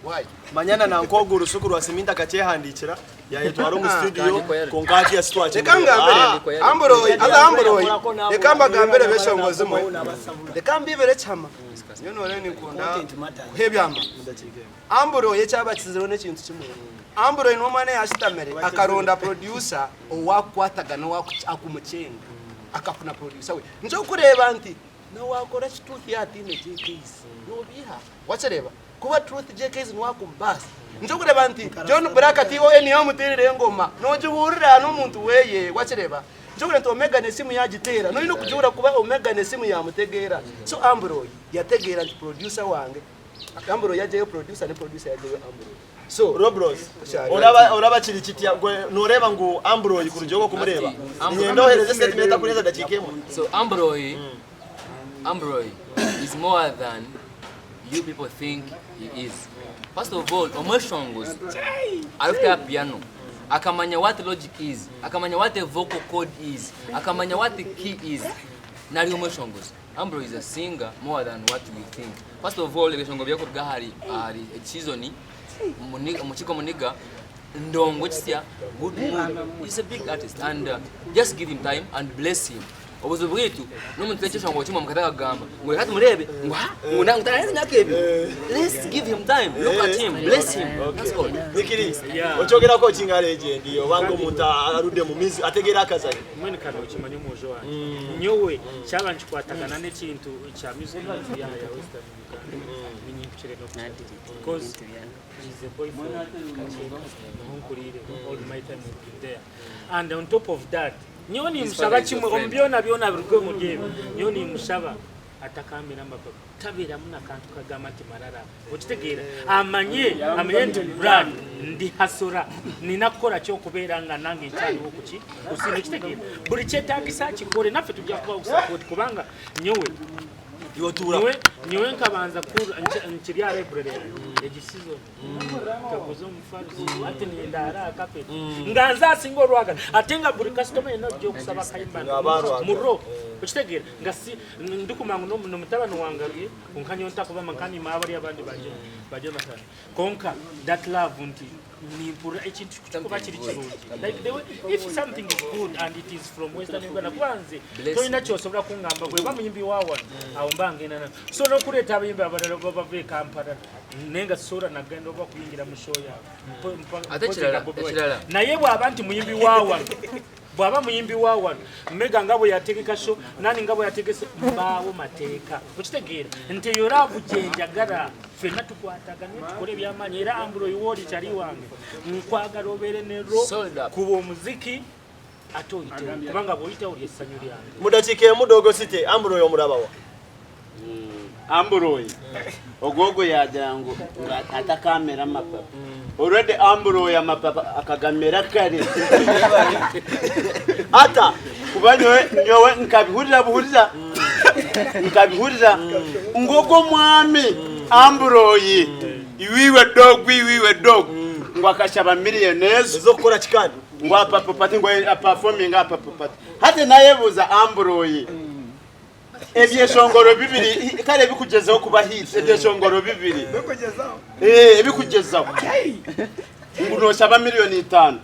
Why? Manya na nanka ogu orusuku rwa siminti akakyehandiikira yayetwara omu studio kwonka hati Reka titwakimureeba. ngambire Ambroy, haza Ambroy, reka mbagambire beshongozi mwe, reka mbibire ekihama. Nyowe noreeba ninkunda kuha ebyama. Ambroy ekyabakizireho n'ekintu kimwe. Ambroy n'omwana eyashutamire akaronda producer owakukwatagana owakumucenga. Akafuna producer we. Nikyo orikureeba nti na waakora ki Truth yaaba ataine JKs noobiiha. Wakireeba? Kuba Truth JKs niwe akumubaasa. Nikyo orikureeba nti John Blaq tiwe niiwe omuteerera engoma. Noogihurira n'omuntu weeye. Wakireeba? Nikyo orikureeba nti Omega n'esimu yaagiteera. Noine okugihurira kuba Omega n'esimu yaamutegeera. So Ambroy yategeera nti producer wange, Ambroy yaagyeyo producer ne producer yaagyeyo Ambroy. So Robros, oraba oraba kiri kitya gwe noreeba ngu Ambroy kurugyeho okumureba ninyenda ohereze statement etakurenza dakiika emwe. So Ambroy, Ambroy is more than you people think he is. First of all, omweshongozi arikuteera piano akamanya what logic is, akamanya what a vocal cord is, akamanya what the key is, nari omweshongozi. Ambroy is a singer more than what we think. First of all, ebishongo bye kuruga ahari ahari season omukiga omuniga ndongo kisya good mood. He's a big artist and uh, just give him time and bless him. Obuzibu bwitu n'omuntu ekyeshongo kimwe mukataka kugamba ngu reka tumurebe ngu ha ngu na- ngu tararenza emyaka ebiri. Let's give him time. Look at him. Bless him. That's all. Nikiri okyogerako ki nga legend obanga omuntu aludde mu mizi ategeera akazanyo Mbwenu ka nokimanya omwojo wangye. Nyowe kyaba nikikwatagana n'ekintu kya music industry yaha ya Western Uganda, niinye nkukire n'okukira. Because he's a boy from Kakyeka, niho nkuriire, all my time we've been there. And on top of that, nyowe nimushaba kimwe omu byona byona biruga omuri ebi, nyowe nimushaba atakambira amapapa, tabeeramu na kantu kagamba nti marara. Okitegeera? Amanye, amanye nti Brad ndi hasora nina kukora ki okubeera nga nange nkyaliwo kuki kusinga. Okitegeera? Buli kyetaagisa akikole naffe tujja kubawo support kubanga nyowe nyowe nyowe nkabanza kuhurira nkiri aha library yange egi season nkaguza omufariso ati nindaara aha carpet nga nze asinga orwagara ate nga buri customer yenna ojja okusaba akayimba Nga aba arwagara. muro okitegeera nga si ndikumanya ngu nomutabani wange ari Kwonka nyowe ntakubamba nka niimanya bariya abandi baryo matano. Kwonka that love nti nimpurira ekintu kuba kiri kirungi. Like the way if something is good and it is from Western Uganda kuba nze tolina kyosobola kungamba bweba muyimbi wa wano awo mba ngenda na. So n'okureeta abayimbi abalala bava e Kampala naye nga sisobola nagenda oba kuyingira mu show yaabwe. Ate ekirala Naye bw'aba nti muyimbi wa wano Bwaba muyimbi wa wano Mega nga bwe yategeka show nani nga bwe yategese mbaawo mateeka okitegeera nti eyo laavu gye njagala ffenna tukwatagane tukole ebyamaanyi era Ambro iwooli kyali wange nkwagala obeere ne ro kuba omuziki ate oyitewo kubanga bw'oyitawo ly'essanyu lyange. Mu dakiika emu Dogo City Ambro omulabawa? Amburoyi ogwogwo yagira ngu atakamera amapapa already Amburoyi amapapa akagamera kare ata kuba nyowe nyowe nkabihurira buhurira nkabihurira ngu ogwo omwami Amburoyi iwiwe dog iwiwe dog ngu akashaba miliyoni ezo ez'okukora ki kandi ngu apapapati ngu aperforminge apapapati hati nayebuuza Amburoyi Ebyeshongoro bibiri kare ebikugyezaho kuba hits ebyeshongoro bibiri Eh, ebikugyezaho ngu noshaba miliyoni itano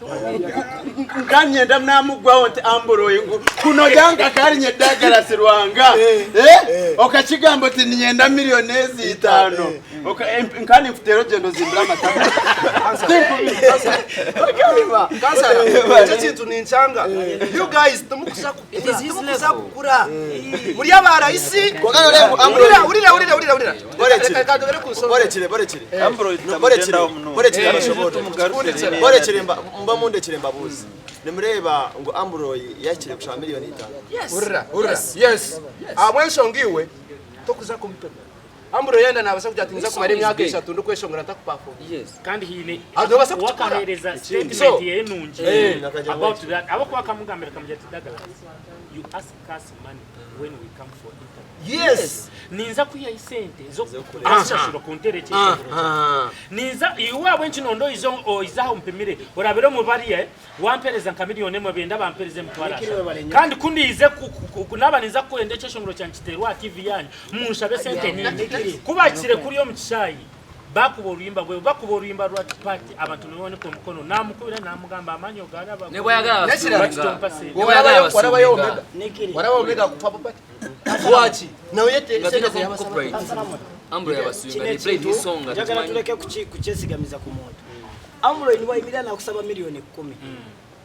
nkanyenda namugwaho nti amboroye ngu kunoyanga karinye Douglas Rwanga Eh, okakigamba oti ninyenda miliyoni ezi itano Oka- em- nkani nkuteera ogyenda ozimbire amatama Kansara, ekyo ekintu ninkyanga. You guys timukuza It is his Timukuza level. kukura. Muri abarahisi. Hurira, hurira, hurira, hurira, hurira. Reka tugere ku nsonga. Borekire, borekire. Ambroid Borekire, tamugendaho munonga. borekire Eh, abashobora. tumugarukire neza. Borekire mba mba mundekire mbabuze. Nimureba ngu Ambroid yakire kushaba miliyoni itano. Hurira, hurira. Yes. Ahabw'enshonga iwe tokuza kumupima. Ambro yenda nabasa kugira ati nza kumara emyaka eshatu ndikweshongora ntakuperforminga. Yes. Kandi hiine Aho nobasa kukikora. wakahereza So, statement ye nungi eh, about that ahabw'okuba akamugambira akamugira ati Douglas you ask us money when we come for interview. Yes. Ninza kwihayo esente z'okukashashura kunteera ekyeshongoro kyange. Ninza iwe ahabw'enki nonda oize oize aha ompimire orabire omu bariya Wampereza nka milioni emwe benda bampereze emitwaro ashatu. Kandi ku ndiize naaba ninza kukwenda ekyeshongoro kyangye kiteerwe aha TV yaanyu, munshabe esente nyingi. Ku baakire kuriya omu kishaayi, baakuba oruyimba rwe, bakuba oruyimba rwa Party, abantu nibawanika omukono. Naamukubira naamugamba amaani ogaraba, Nebwayagala Nekirala, lwaki abasuubinga. tompa sente? Nebwayagala warabayo abasuubinga. Omega. Warabayo Omega kufa Party. Lwaki? Nawe yete Nga sente tulina zeyabasaba. copyright. Ambro Kino yabasuubinga. They played ekintu his song nga njagala tetumanyi. tuleke kukyesigamiza ku muntu. Amuloni bwayimirira nakusaba miliyoni kkumi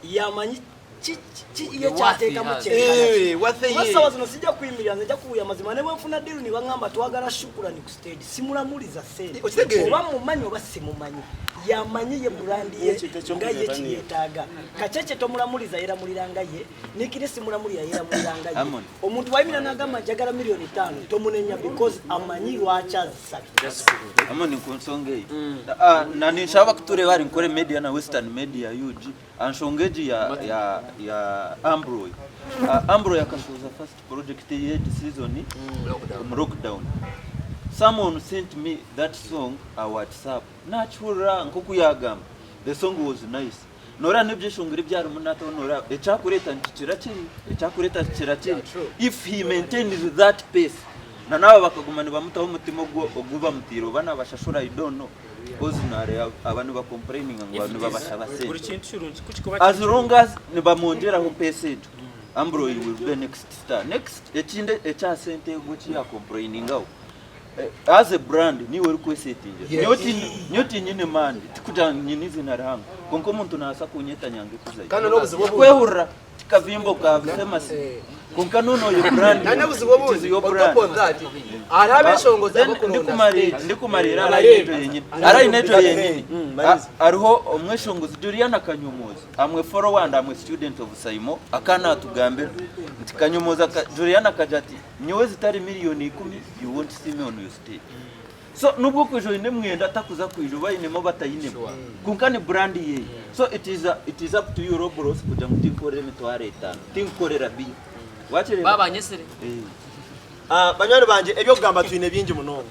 yamanyi Ki ki ye kyateekamu kyenkana ki? Kuba ssaawa zino sijja kuyimirira nze nja kubuulira mazima ne bwe nfuna ddiiru ne bangamba twagala Shukurani ku siteegi simulamuliza ssente oba mmumanyi oba simumanyi yamanyi ye brand ye nga ye kye yeetaaga. Kacece tomulamuliza yeeramulira nga ye, Nikiri simulamulira yeeramulira nga ye. Omuntu bw'ayimirira n'agamba njagala miliyoni ttaano tomunenya because amanyi lwaki azisabye. Amoni ku nsonga eyo Ah, na ninshaba kutureeba ahari Nkore Media na Western Media UG aha nshonga egi ya ya ya Ambroy. Ah, Ambroy akashohoza first project ye egi season omu lockdown. Someone sent me that song aha WhatsApp. Nakihurira nk'oku yagamba. The song was nice. Noreeba n'ebyeshongoro ebi arimu nataho noreeba ekyakureeta nikikira kiri, ekyakureeta kikira kiri. If he maintains that pace, na n'aba bakaguma nibamutaho omutima ogwo ogu bamutaire oba nabashashura I don't know. Coz nareeba aba niba complaininga ngu nibabashaba Buri sente. kintu kirungi ku kikuba As kiri long kirungi. as nibamwongyeraho pace egyo, Ambroy will be next star. Next, ekindi ekya sente ogwo eki ya complainingaho, As a brand niiwe orikwesetingira. Nyowe ti nyowe tinyine maani tikugira ngu nyine eiziina rihango kwonka omuntu nabaasa kunyeta nyange kuzayo. Kandi n'obuzibu obundi. Tikwehurira tikavimba okaba famous kwonka noona oyo brand Kandi n'obuzibu it is obundi your on brand. top of that hariho abeshongozi Then abakuronda ndikumariira stage. ndikumariira hariho egyo yenyini hariho egyo yenyini hariho omweshongozi Juliana Kanyomozi amwe follower and amwe student of Saimo akanatugambira nti Kanyomozi Juliana akagira ati Nyowe zitari miriyoni ikumi you won't see me on your stage. So nubwo okwija oine mwenda takuza kwija oba ayinemu oba atayinemu kwonka ni brand yeye. So it is a, it is up to you Robros kugira ngu tinkukorera emitwaro etano, tinkukorera biya. Wakireeba? Baaba banyesire. Eh. Ah, banywani bangye eby'okugamba twine bingi munonga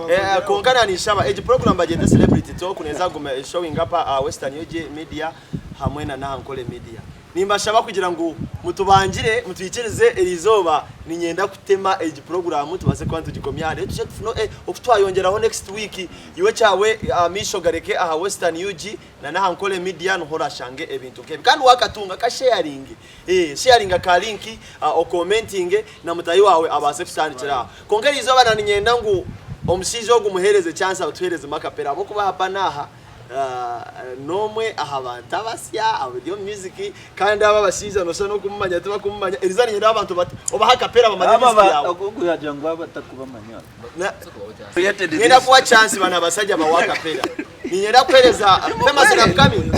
Eh, kwonka nanishaba egi program bagyete celebrity talk neza kuguma e showing up aha western UG media hamwe na n'aha Nkole media Nimbashaba kugira ngu mutubangire mutwikirize eri izooba niinyenda kutema egi puroguraamu tubaase kuba nitugikomya aha reero twije tufune oku twayongyeraho next week. Iwe ekyawe amaisho gareke aha Western UG na n'aha Nkole Media niho orashange ebintu nk'ebi. Kandi waakatunga kasheyaringe, sheyaringa ka link okomentinge na mutaahi waawe abaase kutandikira aho. Kwonka eri izooba na niinyenda ngu omushaija ogu muheereze chance atuheerezemu akapera ahabw'okuba hapana aha. N'omwe aha bantu abasya abari omu music kandi aba abashaija noshusha n'okumumanya tibakumumanya eriizooba niinyenda abantu bati obahe akapera bamanye Aba music ba yaawe. ogu yagira ngu aba atarikubamanya. Na- Niinyenda kuwa chance bano abashaija bawe akapera. Niinyenda kuheereza Famous na Upcoming.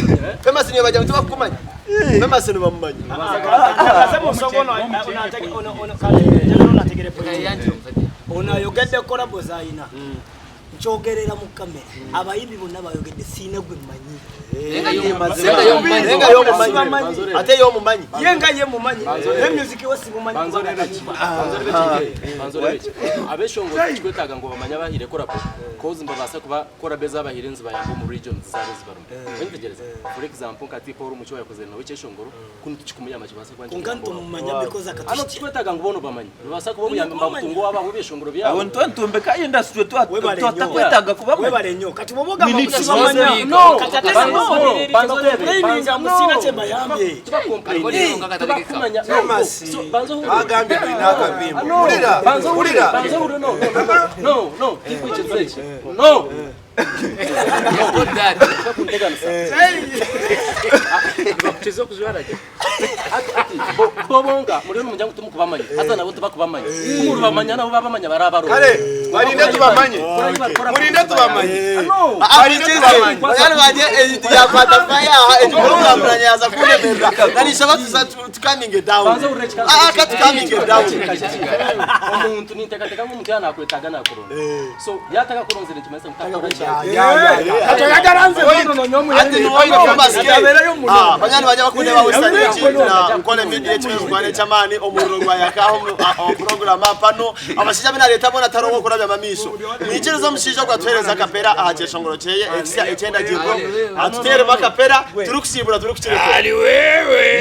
Famous niiwe bagira ngu tibakukumanya. Famous nibamumanya. Ono ayogedde collabo zayina. Nkyogerera mu camera abayimbi bonna bayogedde siina gwe mmanyi. Naye nga ye omumanyi. Ate ye omumanyi. Ye nga ye mumanyi. Naye music we simumanyi kubanga tanyumba. Abeshongozi tikikwetaaga ngu bamanye abahire collabo coz nibabaasa kuba collabo ezabahire nizibayamba omu regions zaabo ezibarimu. Oyetegyereza? For example nka T-Paul Mucyo owayakozire nawe ekyeshongoro kunu tikikumuyamba kibaasa kuba Kwonka nitumumanya because Ano tikikwetaaga ngu boona obamanye. Nibabaasa kuba obuyambi nibabutunga owaabo ahabw'ebyeshongoro byabo. Aho nitwe nitwombeka industry Webale nnyo. twatakwetaaga kubamanya. Webale nnyo. Kati bw'oba ogamba We ngu need to sibamanya, speak. No, kati ate banzo, singa obeera banzo eri orebe, tebacomplaininga banzo, mbu sirina no. kye mbayambye. Tibacomplaininga, tibakumanya. No, Famous. so, banzo hurire. Bagambye tulina akavimbo. No, Wulira, banzo hurire, wulira. banzo hurire, no, no, no, no, no, tinkwikiriza eki. No. Nibakukiza okujwara gye. Bo bonka muriyo nimugira ngu timukubamanya haza nabo tibakubamanya. Ku muribamanya nabo babamanya barabarora. Kare barinde tubamanye. Murinde tubamanye. Barinde tubamanye. Banywani bangye egi yakwata fire aha egi program nanye yaza kundemerera. Nanishaba tuza tukaminge down. Ah ka tukaminge down. Omuntu ninteekateeka ngu omuntu yaaba nakwetaaga nakuronda. So yaatakakuronzire nikimanyisa ngu takukora ki? Kati oyagala nze nono nyomu Ati niwoine famous ke. Ah banywani bangye abakunda ba Western UG na Nkole Media ekimwe kugwana eky'amaani omuriro gwayaka omu omu program pano. Abashaija abu nareeta boona tihariho ow'okurabyamu amaisho. Mwikirize omushaija ogu atuheereze akapera aha kyeshongoro kyeye ekisya eky'endagiriro atuteeremu akapera turikusiibura turikukirekura.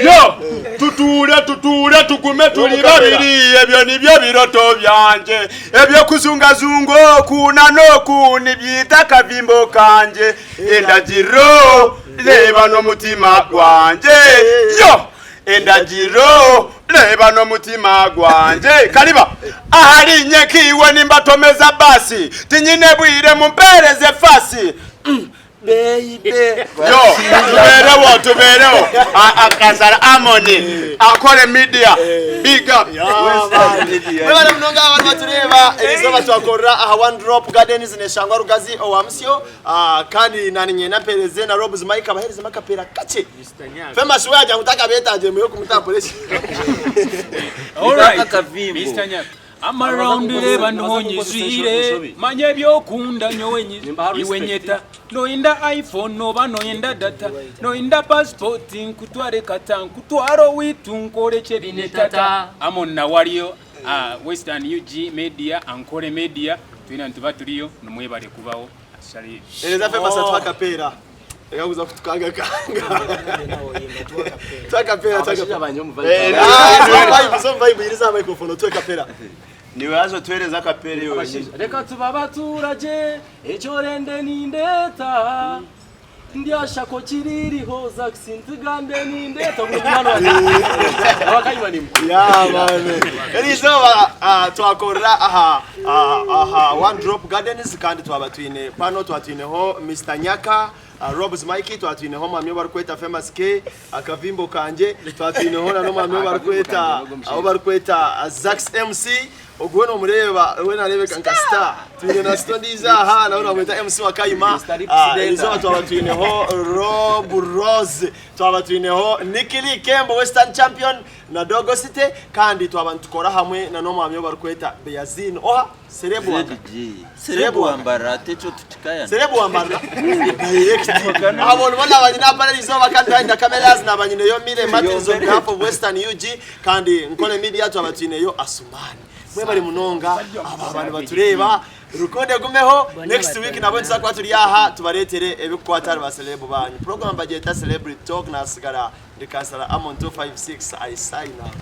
Yo! Tutuure tutuure tugume turi babiri ebyo nibyo biroto byangye Eby'okuzungazunga oku na n'oku nibyita akavimbo kangye. Endagiriro, reeba n'omutima gwangye. Yo! Endagiriro, reeba n'omutima gwangye. Kariba ahari nye nk'iwe nimbatomeza baasi. Tinyine bwire mumpeereze faasi. Baby. Yo, tubeerewo, tubeerewo. Akazara Amoni, akore media, big up. Mwebale munonga abantu batureeba erizooba twakorera aha One Drop Gardens neshangwa Rugazi owa Musyo. Ah, kandi nani nyenda mpereze na Robs Mike abaherezemu akapeera kakye. Famous we agira ngu takabeetagire muye kumutapuresha. All right. Mr. Nyaka. Amaround reba nonyizwire manye ebyokunda nyowe iwe nyeta noyenda iPhone noba noyenda data noyenda passport nkutware kata nkutware owitu nkorekye bine tata. Amon Nawariyo, Western UG Media, Ankole Media, twena nituba turiyo, nimwebare kubaho. Shalom. Hereza Famous atuhe akapeera. Reka kuza kutukangakanga. Tuhe akapeera, tuhe Abashaija akapeera. banje omu vibe. Eh, ah, vibe, zo vibe, iriza microphone, otuhe akapeera. Niwe haza otuhereze akapeera iwe wenyine. Reka tube abaturage, ekyo orende nindeeta. Ndyashako kiririho Zax ntigambe nindeeta. Ogwo mwana wangye. Abakanywa ni mukuru. Yeah, man. Erizooba ah, twakorera aha ah, aha One Drop Gardens kandi twaba twine pano twatwineho Mr Nyaka Robs Mike twatwineho mwami ou barikweta Famous K akavimbo kangye twatwineho na n'omwami ou barikweta ou barikweta Zax MC Ogu we nomureeba we nareebeka nka star. Twine na star ondiijo aha nawe nibamweta MC Wakayima. Mister Lips Ah, Data. Erizooba twaba twineho Rob Rose, twaba twineho Nicky Lee Kembo Western Champion na Dogo City kandi twaba nitukora hamwe na n'omwami ou barikweta Beyazin oha Serebu waka. ZG. Serebu wambarira ate ekyo tukikayana. Serebu wambarira direct. Abo nibo naba nyine aha erizooba kandi behind the cameras naba nyineyo Mire Martins on behalf of Western UG kandi Nkole Media twaba twineyo Asumani. Mwebare munonga aba abantu batureeba rukundo egumeho next week nabwo nituza kuba turi aha tubareetere ebikukwata ahari ba celeb banyu. Program bagyeta Celebrity Talk nasigara ndi Kansala Amon 256 I sign out.